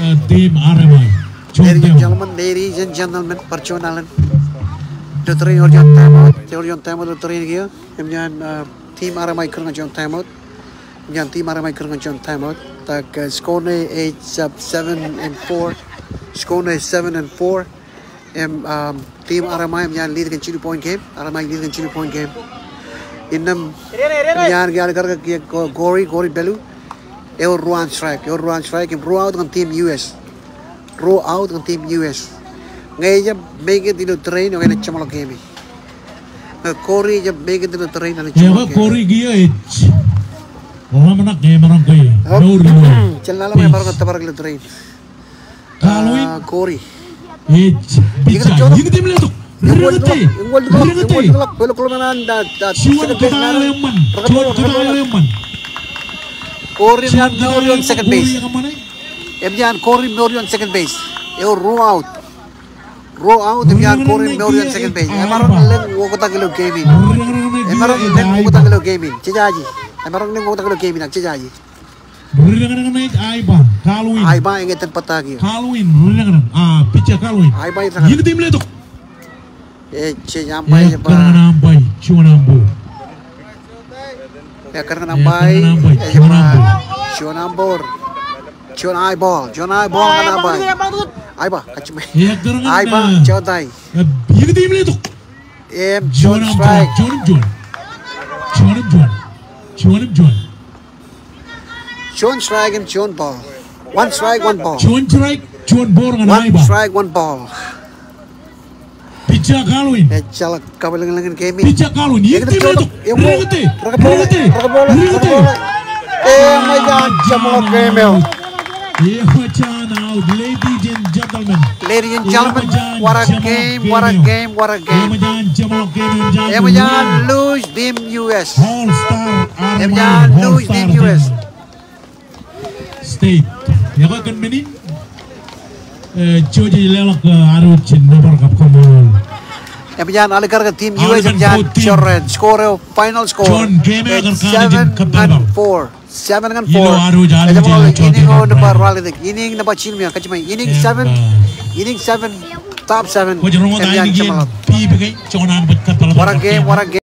uh, team R M I. Juon time out. Ladies and gentlemen, ladies and gentlemen, bar juon alen. Ilo tōre in ewōr juon time out. Ewōr juon time out ilo tōre in kiiō. Im ñan, uh, team R M I kūr ñan juon time out. Im ñan team R M I kūr ñan juon time out. Tak, uh, score ṇe ej, uh, seven and four. Score ṇe seven and four. Im, um, team R M I eṃōj an lead kōn jilu point game. R M I lead kōn jilu point game. Innām, im ñan ke alikkar ke kiiō Corey, Corey Bellew. Ewōr ruo an strike, ewōr ruo an strike, im ruo out ñan team U S. Ruo out ñan team U S. Ñe ejjab make it ilo tōre in, enaaj jeṃḷọk game in. Ñe Corey ejjab make it ilo tōre in, enaaj jeṃḷọk game in. Corey kiiō ej ḷōmṇak ñe emaroñ ke mour eo. Jen lale ñe emaroñ ke tōpar ilo tōre in. Colwyn. Ah, Corey. Ej pitcher. Iññitim letok. Ri-ñan ñan. Ri-ñan ñan. Juon kōtaḷ eo eṃṃan. Juon kōtaḷ eo eṃṃan. Corey eṃōj an mour ioon second base. Eṃōj an Corey mour ioon second base. Ewōr ruo out. Ruo out, eṃōj an Corey mour ioon second base. Emaroñ lōñ oktak ilo game in. Emaroñ lōñ oktak ilo game in. Jejaje. Emaroñ lōñ oktak ilo game in ak jejaje. Ri-ñan ñan ej Aiba, Colwyn. Aiba eñtaan bōtaab kiiō. Colwyn, ri-ñan ñan, ah, pitcher Colwyn. Aiba ej ri-ñan ñan. Iññitim letok. Ej, ej umpire, ej umpire. Ekkar ñan umpire, juon umpire. Ekkar ñan umpire, ej umpire. Juon umpire. Juon umpire. Juon high ball, juon high ball ñan umpire. Aiba, kajjiṃwe. Aiba, jota. Iññitim letok. Im juon strike. Juon im juon. Juon im juon. Juon im juon. Juon strike im juon ball. One strike, one ball. Juon strike, juon ball ñan Aiba. One strike, one ball. Pitcher Colwyn. Ejjeḷọk kabwilōñlōñ in game in. Pitcher Colwyn. Iññitim letok. Ri-ñan ñan. Ri-ñan ñan. Eṃōj an jeṃḷọk game eo. Eṃōj an out, ladies and gentlemen. Ladies and gentlemen, what a game, what a game, what a game. Eṃōj an lose team U S. All star, eṃōj an lose team U S. State. Ekwe kōn men in, eh, George ej leḷọk, eh, ad wōj jān nōbar kab kōṃṃan. Eṃōj an alikkar ke team U S eṃōj an jorrāān. Score eo, final score. Seven and four. Seven ñan four. Ilo ad wōj, ad wōj. Inning eo nōṃba ralitōk. Inning nōṃba jilu im eoon. Kajjiṃwe. Inning seven. Inning seven. Top seven. Eṃōj an jeṃḷọk. What a game, what a game.